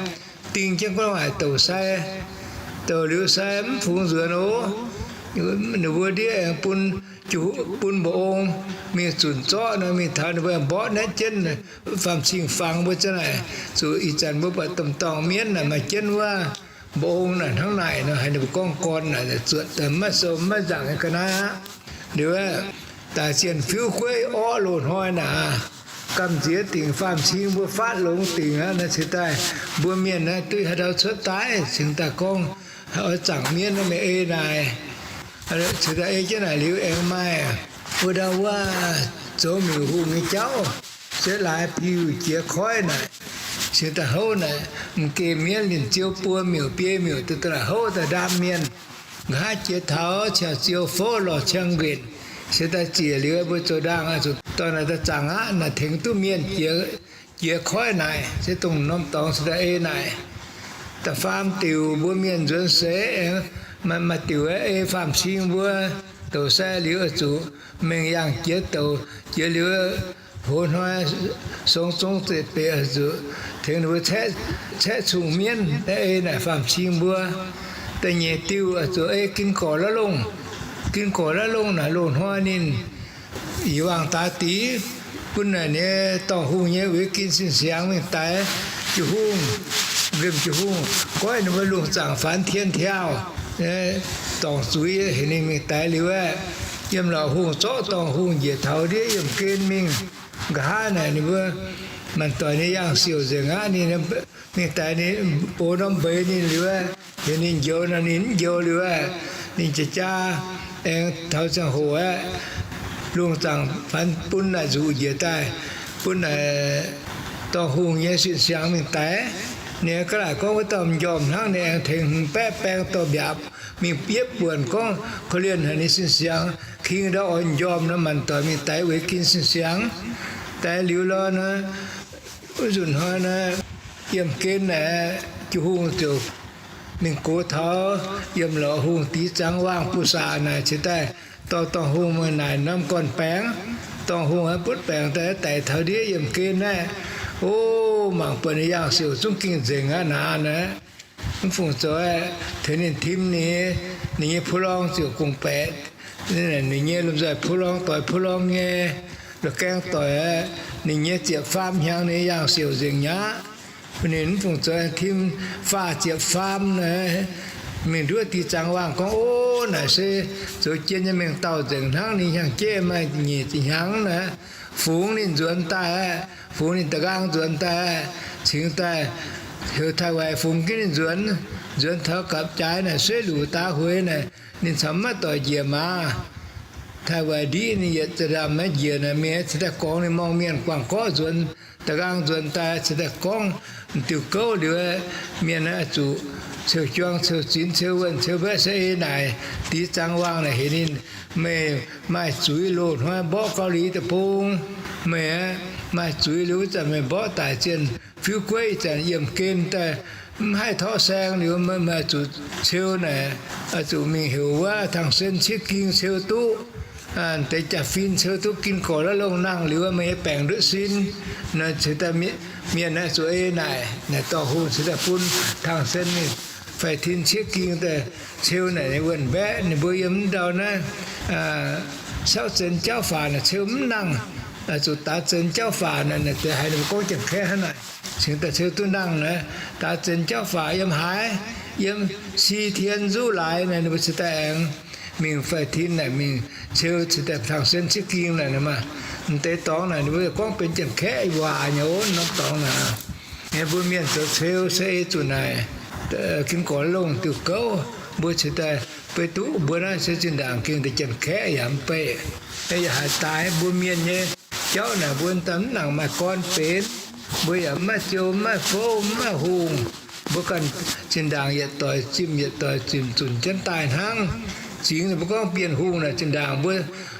ding jienv gu'nguaaic douc sai. Douc liuz sai mv fungx nzuonx oc. Ninh mbuo ndiev aengx bun, bun mba'ong mingh zunc zorqv nor, mingh taux ninh mbuo mborqv naetv jienv faam-cing fangx mbuo za'naaic, zuqc ih zanc mbuo buatc domh dorngh mienv naaic maaih jienv wuov mba'ong naaic hnangv naaic nor, haiz ninh mbuo gorngv gorn naaic zuotc daaih maiv sou maiv nzaangc nyei ga'naaiv aqv. Liuz aeqv, daaih zienh fiuv gueiv orqv loz-hnoi naaic, gamh nziex dingc faam-cing mbuo faatv longx dingc aqv. Naaiv cingx daaih mbuo mienh naaiv duqv haaix dauh cuotv daaih cingx daaih gorngv oix zaangc mienv naaiv meih ei naaic. Cingx daaih ei jienv naaic liuz aengx maaih wuov dauh wuov zoux miuc hungh nyei jauv, se laaix piuh jiex koiv naaic, cingx daaih houv naaic, m'geh mienv ninh ziou buo miuc biei miuc duqv daaih houv daaih ndaam mienh. Nqa'haav jiex taux ciangv ziou fouv lorz ciangv nquenc, se daaih ziec liuz mbuo zoux ndaangc zuqc dorh naaic daaih zaangc aqv naaic, tengx duqv mienh jiex koiv naaic, se dongh norm dorngx se daaih ei naaic. Da'faam diuc mbuo mienh nzuonx seix aengx maaih diuc ei faam-cing mbuo, douc sai liuz oix zuqc mengh yangh jiex douc, jiex liuz hoz hnoi songx zong zeqc beqc oix zuqc tengx ninh mbuo caeqv cun-mienv ei naaic faam-cing mbuo. Da'nyeic diuh oix zuqc ei gin gorqv la'longh. Gin gorqv la'longh naaic loz-hnoi ninh yie wangc daaix dic bun naaic nyei dorngh hungh nyei uix gin sin-siangx mingh daix jiu-hungh, nqemh jiu-hungh, goiv ninh mbuo lungh zaangc faanx tien tiauh, dorngc zuiz heuc ninh mingh daix liuz aeqv, yiem lorqc hungh zorqv dorngh hungh njiec taux ndiev yiemh gen mingh. Nqa'haav naaic ninh mbuo maanc doic nyei yangh siouc nzengc aqv. Ninh mingh daix ninh, box norm mbeix ninh liuz aeqv, heuc ninh njoux nor ninh mv njoux liuz aeqv, ninh jiex jaa aengx taux ziangh hoc aeqv, lungh zaangc faanx bun naaic nzuqc njiec daaih, bun naaic dorngh hungh nyei sin-siangx mingh daix. Ninh ga'naaiv gorngv wuov dauh m'njormh hnangv, ninh aengx tengx hmz baeqv baeng dorh mbiaapc mingh biepv buonc gorngv korv-lienh haic ninh sin-siangx. King ndau oix m'njormh nor maanc doic mingh daix uix gin sin-siangx. Daix liuz lorh nor, wuov nzunc hnoi nor, yiemh gen naaic jiu-hungh ziouc mingh gox taux yiem lorqc hungh dix zangx waangh buoz-saac naaic cingx daaih dorh dorngh hungh mingh naaic norm gorn-baengx. Dorngh hungh aeqv, butv baengx daaih daic taux ndiev yiemh gen naaiv. O, mangc buatc ninh yangh siouc zungv ging nzengc aqv naaic. Mv fungc zoux aeqv, tengx ninh tim ninh, ninh nyei puv lorng ziouc gong-baeqc. Ninh nyei lomh nzoih puv lorng doix puv lorng nyei, la'gaeng doic aeqv, ninh nyei ziepc faam hnyangx ninh yangh siouc nzengc nyei aqv. Ninh mv fungc zoux aeqv, tim faah ziepc faam naaic, mingh nduov dix zangx waangh gorngv, O, naaic se zoux jien nyei mengh dauh nzengc hnangv. Ninh hnyangx-jeiv maaih nyic ziepc hnyangx naaic, fungx ninh nzuonx daaih aqv, fungx ninh da'nqaang nzuonx daaih aqv, cingx daaih heuc Taiv-Waix fungx jienv ninh nzuonx. Nzuonx taux gapv-jaaix naaic, sueiv luc daav hueix naaic, ninh caux maiv doic njiec maaz. Taiv-Waix ndiqv ninh yietc za'ndaamh maiv njiec naaic, mienh cingx daaih gorngv ninh morngh mienh guangc gorqv nzuonx, da'nqaang nzuonx daaih cingx daaih gorngv diuh gouv liuz, mienh naaiv zuqc ceu juang ceu zinx ceu wuonh ceu mbaeqv se ei naaic. Dix zangx waangh naaic heuc ninh, meih maaih zuiz loz-hnoi mborqv Gauv Liz deic-bung. Meih maaih zuiz liuz wuov zanc meih mborqv daic zienh fiuv gueiv, ih zanc yiemh gen daaih mv haih torqv saeng liuz, meih oix zuqc ceu naaic, oix zuqc mingh heuc wuov Tangh Sen ciev ging ceu duqv, deix jaa-fin ceu duqv gin gorqv la'longh nangh liuz, meih nyei baengc ndutv sin. Naaic cingx daaih mienh naaiv zuqc ei naaic, naaic dorh hungh cingx daaih bun Tangh Sen mingh faix-tin ciev ging daaih ceu naaic nyei wuonh mbaeqv. Ninh mbuo yiem mv ndau naaiv Sauv Zenx jauv faaux naaic ceu mv nangh, zuqc Daax Zenx jauv faaux naaic, naaic deix haiz ninh mbuo gorngv Janx-Kaeqv hnangv naaic, cingx daaih ceu duqv nangh naaic. Daax Zenx jauv faaux yiem haaix? Yiem Si Tien Nzuqv Laaix naaic, ninh mbuo cingx daaih aengx mingh faix-tin naaic mingh ceu cingx daaih Tangh Sen ciev ging naaic maah. M'deix dorngx naaic ninh mbuo gorngv benx Janx-Kaeqv waac nyei ov, norm dorngx naaic. Mbuo mienh zoux ceu se ei zuqc naaic, gin gorqv longh diuh gouv, mbuo cingx daaih beiv duqv mbuo naaiv se zinh ndaangc gengh deix Janx-Kaeqv yaac mv beih, yaac haaix daaih mbuo mienh nyei jauv naaic mbuo daaih mv nangc maaih gorn benx. Mbuo yaac mv maaih ziou, mv maaih fouv, mv maaih hungh. Mbuo ganh zinh ndaangc yietc doic zimh yietc doic zimh zunc jienv daaih hnangv. Zingx ninh mbuo gorngv Bienh Hungh naaic zinh ndaangc mbuo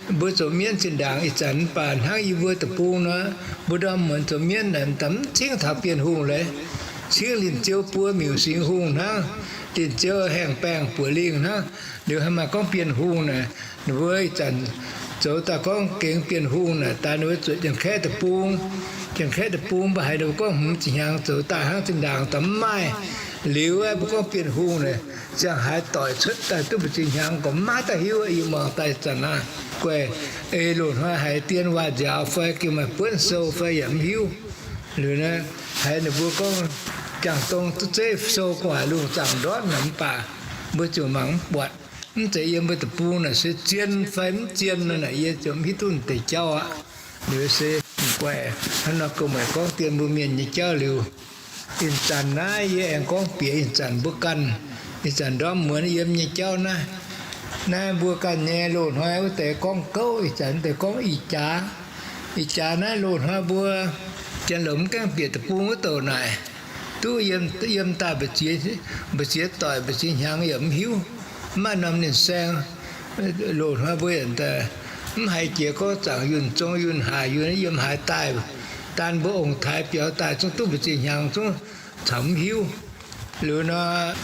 Mbuo zoux mienv zinh ndaangc ih zanc mv baac hnangv yie mbuo deic-bung nor, mbuo ndorm muonz zoux mienv naaic mv cingv taux Bienh Hungh leiz. Cingv Linh Ziou buo miuc Singx Hungh hnangv. Linh Ziou haengh baengh buoqc lingh hnangv. Liuz haaix maaih gorngv Bienh Hungh naaic, ninh mbuo ih zanc zoux daaih gorngv gengx Bienh Hungh naaic, daaih ninh mbuo zuotc Janx-Kaeqv deic-bung. Janx-Kaeqv deic-bung mbuo haiz ninh mbuo gorngv hmz ziepc hnyangx zoux daaih hnangv zinh ndaangc daaih mv maaih. Liuz aeqv, mbuo gorngv Bienh Hungh naaic, ziangh haaix doic cuotv daaih duqv mbu'ziex hnyangx gorqv maiv daaih hiuv. Yie muangx daaih ih zanc naaiv guaih, ei loz-hnoi haiz dien waac nziaaux fai gengh maaih buonv sou fai yaac mv hiuv. Liuz naaiv haiz ninh mbuo gorngv jangx dong duqv zeiv sou gu'nguaaic lungh zaangc ndortv naaic mv baac mbuo ziouc mangc mv buatc. Mv zeiz yiem mbuo deic-bung naaic se zien fai mv zien nor naaic yie ziouc mv hiuv duqv deix jauv aqv. Liuz se guaih hnangv nor gomh weic gorngv dien mbuo mienh nyei jauv liuz, ih zanc naaiv yie aengx gorngv bieqc ih zanc mbuo ganh, ih zanc ndorm muonz yiem nyei jauv naaiv. Naaiv mbuo ganh nyei loz-hnoi wuov deix gorngv gouv, ih zanc wuov deix gorngv ih jaax. Ih jaax naaiv loz-hnoi mbuo Janx-Lomc mv gaengh bieqc deic-bung wuov douc naaic, duqv yiem daaih mba'ziex doic mba'ziex hnyangx yaac mv hiuv, mv maaih norm ninh saeng. Loz-hnoi mbuo yaac mv haiz jiex gorngv zaangc yunh zong yunh haac yunh yiem haaix daaih. Daan mbuo ong-taaix biaux daaih zungv duqv mba'ziex hnyangx zungv caux mv hiuv. Liuz nor,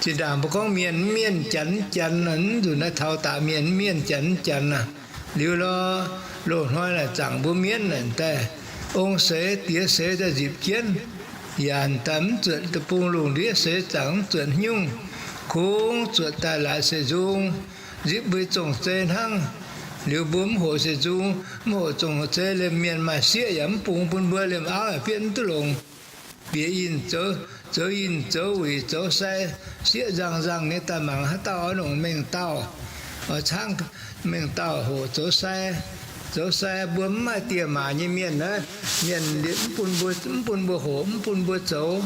zinh ndaangc mbuo gorngv mienh mv mienh, janx mv janx, mv nzunc naaiv taux daaih mienh mv mienh, janx mv janx aqv. Liuz lorz, loz-hnoi naaic zaangc mbuo mienv naaic daaih, ong seix diex seix daaih nzipc jienv, yaac daaih mv zuotc deic-bung lungh ndiev seix zaangc mv zuotc hnyungv, kungx zuotc daaih laaix seix nzung, nzipc mbuo zong-zei hnangv. Liuz mbuo mv hoqc seix nzung, mv hoqc zong-zei, liemh mienh maaih sieqv yaac mv bungx bun mbuo, liemh auv yaac bietv mv duqv longc. Bieqc yinh zoux, zoux yinh zoux wuic zoux sai, sieqv nzangh-nzangh nyei daaih mangc haaix dauh oix longc mengh dauh, oix caangv mengh dauh hoqc zoux sai. Zoux sai mbuo mv maaih dieh maac nyei mienh naaiv, mienh mv bun mbuo, mv bun mbuo hoqc, mv bun mbuo zoux.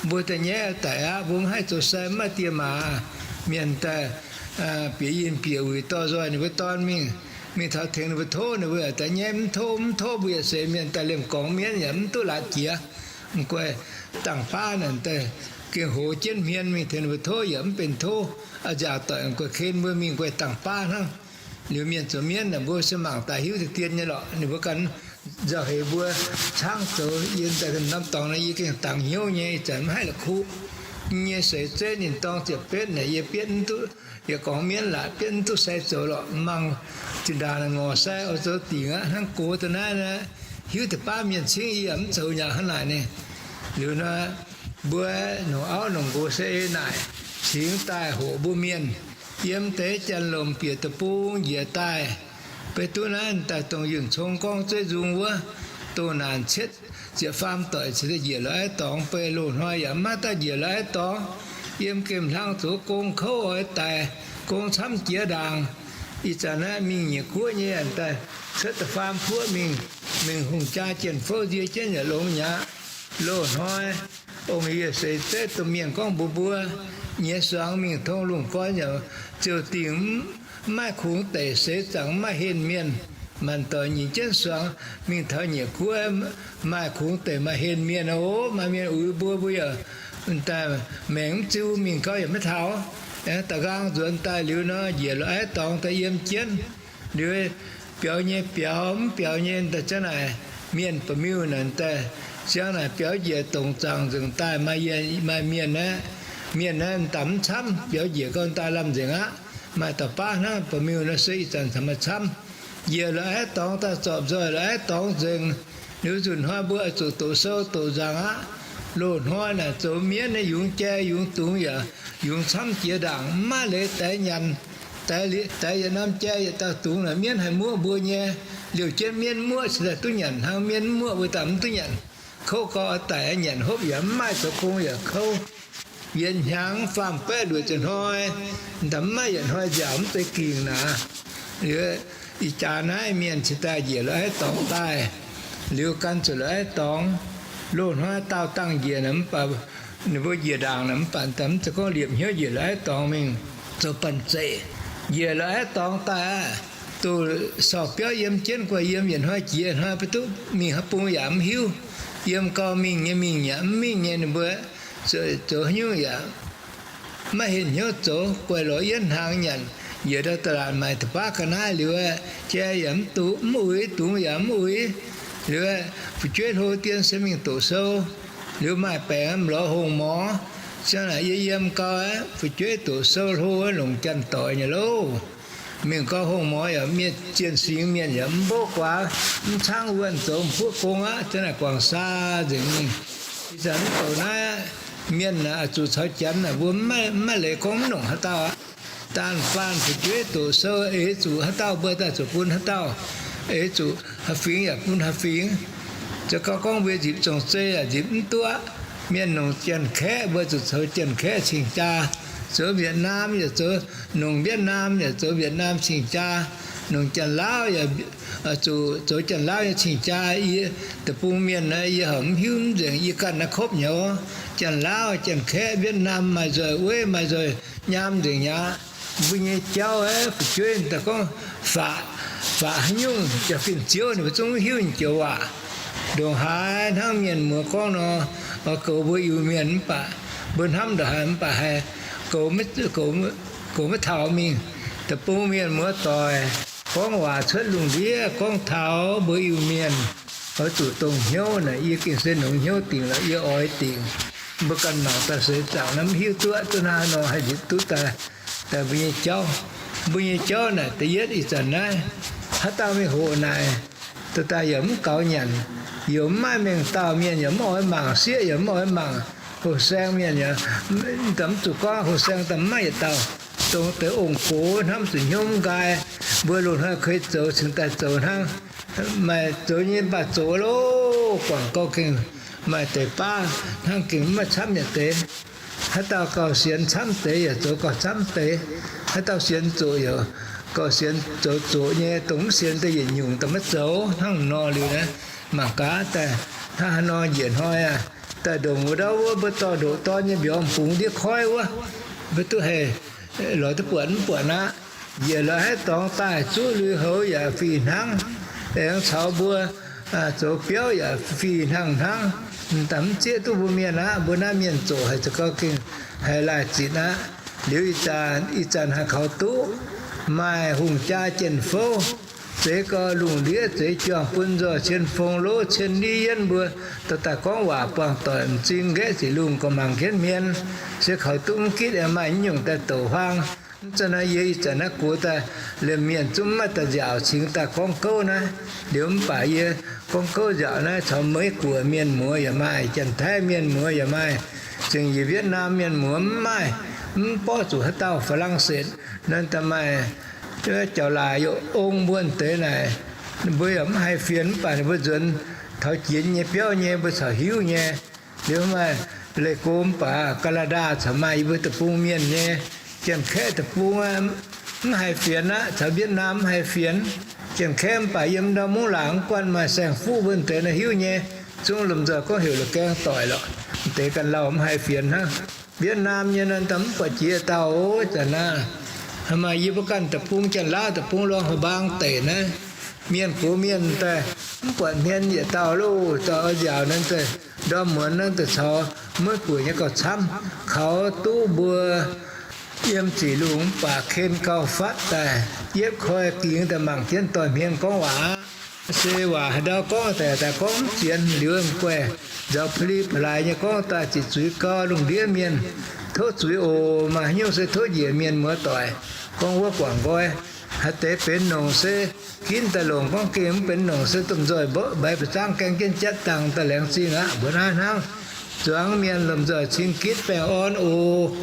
Mbuo da'nyeiv daic aqv, mbuo mv haih zoux sai, mv maaih dieh maac. Mienh daaih bieqc yinh bieqc wuic dorh nzoih ninh mbuo dorn mingh, mingh taux tengx ninh mbuo tov, ninh mbuo da'nyeiv mv tov, mv tov mbuo yietc seix mienh daaih liemh gorngx mienv yaac mv duqv laaix jiex. Mv guaih dangh baav naaic daaih gengh hoz jienv hmien mingh tengx ninh mbuo tov yaac mv benx tov. A'nziaauc doic guaih ken mbuo mingh guaih dangh baav hnangv. Liuz mienh zoux mienv naaic mbuo se mangc daaih hiuv deix dien nyei lorqc. Ninh mbuo ganh nzauh heix mbuo caangv zoux yie daaih norm dorngx naaiv yie gengh dangx hnyouv nyei, ih zanc mv haih la'kuqv. Yie nyei seix zeiv ninh dorng ziepc betv naaic yie bietv mv duqv, yie gorngv mienv laatc bietv mv duqv sai zoux lorqc. Mangc zinh ndaangc naaic ngorc sai oix zoux dingc aqv, hnangv gox da'naaiv naaiv, hiuv deix baav mienh cingv yie yaac mv zoux nyei hnangv naaic ni. Liuz nor, mbuo nongc auv nongc nqox se ei naaic cingx daaih hoqc mbuo mienh. Yiem deix janx-lomc bieqc deic-bung njiec daaih, beiv duqv naaiv daaih dongh yunh cong gorngv zeiv nzung wuov, dongh naanc cietv ziepc faam doic cingx daaih njiec la'aiv dorngx, beiv loz-hnoi yaac maiv daaih njiec la'aiv dorngx. Yiem gemh hlang zoux gong kouv oix daic, gong camv jiex ndaangc. Ih zanc naaiv mingh nyiec guoqv nyei yaac daaih cuotv da'faam guoqv mingh, mingh hungh jaa jien fouv nzie jienv yaac longx mi'aqv. Loz-hnoi ong-yie seix zeiv domh mienh gorngv mbuox mbuo, nyei suangx mingh tong lungh goiv yaac ziouc dingc, mv maaih kungx deic, seix zaangc mv maaih henh mienh. Maanc doic nyingx jienv suangx mingh taux nyiec guoqv, maaih kungx deic maaih henh mienh oc. Maaih mienh uix mbuo, mbuo yaac daaih maengc mv ziu, mingh gau yaac maiv taux. Aengx da'nqaang nzuonx daaih liuz nor, njiec la'aiv dorngx daaih yiem jienv. Liuz biaux nyei biaux, mv biaux nyei daaih ziang naaic, mienh ba'miuh naaic daaih ziang naaic biaux njiec dongc zaangc nzengc daaih, maaih mienh aeqv, mienh aeqv, m'daaih mv camv, biaux njiec gau daaih lamh nzengc aqv. Maaih dauh baav hnangv ba'miuh nor se ih zanc caux maaih camv. Njiec la'aiv dorngx daaih zorpc nzoih la'aiv dorngx nzengc. Liuz nzunc hnoi mbuo oix zuqc doqc sou doqc nzaangc aqv. Loz-hnoi naaic zoux mienv nyei yungz jai yungz dungz yaac yungz camv jiex ndaangc, mv maaih leiz daix nyanc. Daix yietc norm jai yietc dauh dungz naaic mienv haih muoqv mbuo nyei. Liouh jienv mienv muoqv cingx daaih duqv nyanc hnangv, mienv mv muoqv mbuo daaih mv duqv nyanc. Kouv gau daic nyanc hopv yaac mv maaih, zoux gong yaac kouv. Yietc hnyangx faam-baeqv luoqc ziepc hnoi, daaih mv maaih yietc hnoi nziaauc mv zeiz gingc naaic. Liuz ih jaax naaiv mienh cingx daaih njiec la'aiv dorngx daaih. Liuz gan zuqc la'aiv dorngx, loz-hnoi daauh dangh njiec naaic mv baac, ninh mbuo njiec ndaangc naaic mv baac daaih mv zeiz gorngv liepc hnyouv njiec la'aiv dorngx mingh zoux banh zeic. Njiec la'aiv dorngx daaih aqv, duqv sorc biauv yiem jienv guaih yiem yietc hnoi jiex hnoi beiv duqv mingh haaix bung yaac mv hiuv. Yiem gau mingh nyei mingh, yaac mv mingh nyei ninh mbuo zoux haaix nyungc yaac maiv henh hnyouv zoux, guaih lorz yienv hnaangx nyanc. Yietc ndau da'laatc maaic da'baav ga'naaiv liuz, jai yaac mv duqv, mv uix, dungz yaac mv uix. Liuz, fu'jueiv hlo dien se mingh doqc sou. Liuz maaih baengc mlorz hongh morz. Ziang naaic yie yiem gau aqv, fu'jueiv doqc sou hlo, longc janx-doic nyei loh. Mingh gau hongh morz yaac mienh zienh singx mienh yaac mv mbopv guaax, mv caangv wuonh zoux m'buoqv gong aqv. Ziang naaic guangc saa nzengc mingh. Ih zanc mv douc naaiv, mienh naaic zuqc caux janx naaic mbuo mv maaih leiz gorngv mv nongc haaix dauh aqv. Daan-faanh fu'jueiv doqc sou, eix zuqc haaix dauh mbuo daaih zuqc bun haaix dauh, eix zuqc haaix fingx yaac bun haaix fingx. Zoux gau gorngv mbuo nzipc zong-zei yaac nzipc mv duqv. Mienh nongc Janx-Kaeqv mbuo zuqc zoux Janx-Kaeqv cing-jaa, zoux Vietnam yaac zoux, nongc Vietnam yaac zoux Vietnam cing-jaa, nongc Janx-Laauv yaac zuqc zoux Janx-Laauv nyei cing-jaa. Yie deic-bung mienh naaiv yie horpc mv hiuv mv nzengc, yie ganh naaiv kopv nyei. Janx-Laauv, Janx-Kaeqv, Vietnam maaih nzoih weiv, maaih nzoih nyaam nzengc aqv. Mbuo nyei jauv aeqv, fu'jueiv daaih gorngv faqv, faqv haaix nyungc jauv fin-ziouv ninh mbuo zungv mv hiuv nyei joux waac. Ndongc haaix hnangv mienh muoz gorngv nor, oix goux mbuo Iu-Mienh mv baac mbuo hnamv ndongc haaix mv baac haih goux maiv taux mingh. Deic-bung mienh muoz-doic gorngv waac cuotv lungh ndiev gorngv taux mbuo Iu-Mienh oix zuqc dongh hnyouv naaic, yie gengh se nongx hnyouv dingc lorqc, yie oix dingc. Mbuo ganh mangc daaih seix zaangc naaiv mv hiuv duqv, duqv hnangv haaix nor haih nzipc duqv daaih, daaih mbuo nyei jauv, mbuo nyei jauv naaic da'yietv ih zanc naaiv, haaix dauh mingh hoqc naaic, daaih daaih yaac mv gaux nyanc, yaac mv maaih mengh dauh, mienh yaac mv oix mangc, sieqv yaac mv oix mangc, houh saeng mienh yaac, daaih mv zuqc gorngv houh saeng daaih mv maaih yietc dauh, dongh deix ong-gox hnamv zuqc hnyouv mv nqaai, mbuo loz-hnoi keix zoux cingx daaih zoux hnangv. Maaih zoux nyei mv baac zoqc loh, guangc gau gengh maaih deix baav hnangv gengh mv maaih camv yietc deix. Haaix dauh gauh sienx camv deix yaac zoux gauh camv deix. Haaix dauh sienx zoqc yaac gauh sienx zoux zoqc nyei, dongh mv sienx daaih yietc nyungc daaih maiv zoux. Hnangv nor liuz naaiv, mangc gaax daaih hnangv haaix nor njiec hnoi aac, daaih ndongc wuov ndau wuov mbuo dorh ndoqc dorn nyei mbiorngz bungx ndiev koiv wuov, mbuo duqv haih lorz duqv buatc mv buatc aqv. Njiec lorz haaix dorngx daaih zuqv lui-houx yaac fih hnangv, aengx caux mbuo zoux biauv yaac fih hnangv hnangv. Daaih mv zieqv duqv mbuo mienh aqv. Mbuo naaiv mienh zoqc haic za'gengh haiz laaih zitc aqv. Liuz ih zanc, ih zanc haih kaux duqv maaih hungh jaa jien-fouv, zeix gau lungh ndiev zeix juangc bun nzoih cien fong lov cien ndiev yienv mbuo, daaih daaih gorngv waac buangh doic m'zing nqaeqv ziqc lungh gorqv-mangc jienv hmien, se kaux duqv mv gitv aengx maaih nyungc daaih douc huaang. Mv zeiz naaiv yie ih zanc naaiv gox daaih liemh mienh zungv mv maaih daaih nziaauc cingx daaih gorngv gouv naaiv. Liuz mv baac yie gorngv gouv nziaauc naaiv caux Meiv-Guoqv mienh muoz yaac maaih, Janx-Taiv mienh muoz yaac maaih, zengc yie Vietnam mienh muoz mv maaih, mv borqv zuqc haaix dauh. Faa^lang^setc naaiv daaih maaih jauv-laaix yaac ong mbuo deix naaic, mbuo yaac mv haih fienx mv baac ninh mbuo nzuonx taux jiex nyei biauv nyei mbuo corc hiuv nyei. Liuz maaih Leiz-Go mv baac Gaa^naa^ndaa corc maaih yie mbuo deic-bung mienh nyei. Janx-Kaeqv deic-bung mv haih fienx aqv, caux Vietnam mv haih fienx. Janx-Kaeqv mv baac yiem ndau mungv laangc mv guanh maaih saeng-fuqv mbuo deix naaiv hiuv nyei. Zungv lomh nzoih gorngv heuc la'gaeng doic lorqc, deix ganh lauh mv haih fienx hnangv. Vietnam nyei naaiv daaih mv buatc jiex dauh oc. Zanc naaiv haaix maaih yie mbuo ganh deic-bung, Janx-Laauv deic-bung, Luang Prabang deic naaiv, mienh gox mienh daaih mv buatc hmien yietc dauh loh. Dauh oix nziaauc naaiv daaih, ndorm muonz naaiv daaih caux Meiv-Guoqv nyei gauh camv, kaux duqv mbuo yiem ziqc lungh mv baac ken gauh fatv daaih, yietv koi gingx daaih mangc jienv doix-hmien gorngv waac aqv. Se waac haaix ndau gorngv daaih, daaih gorngv mv sienx, liuz guaih nzaaux pa'li pa'laaix nyei gorngv daaih ziqc zuiz gau lungh ndiev mienh. Tov zuiz oc. Maaih haaix nyungc se tov njiec mienh muoz-doic, gorngv wuov guangc nqoi. Haaix deix benx nongc se ginv daaih longc, gorngv gengh mv benx nongc se domh nzoih mbaix ba'zangv gaeng jienv jatv dangh daaih laengz zingh aqv. Mbuo naaiv hnangv, zuangx mienh lomh nzoih cing gitv baengh orn oc.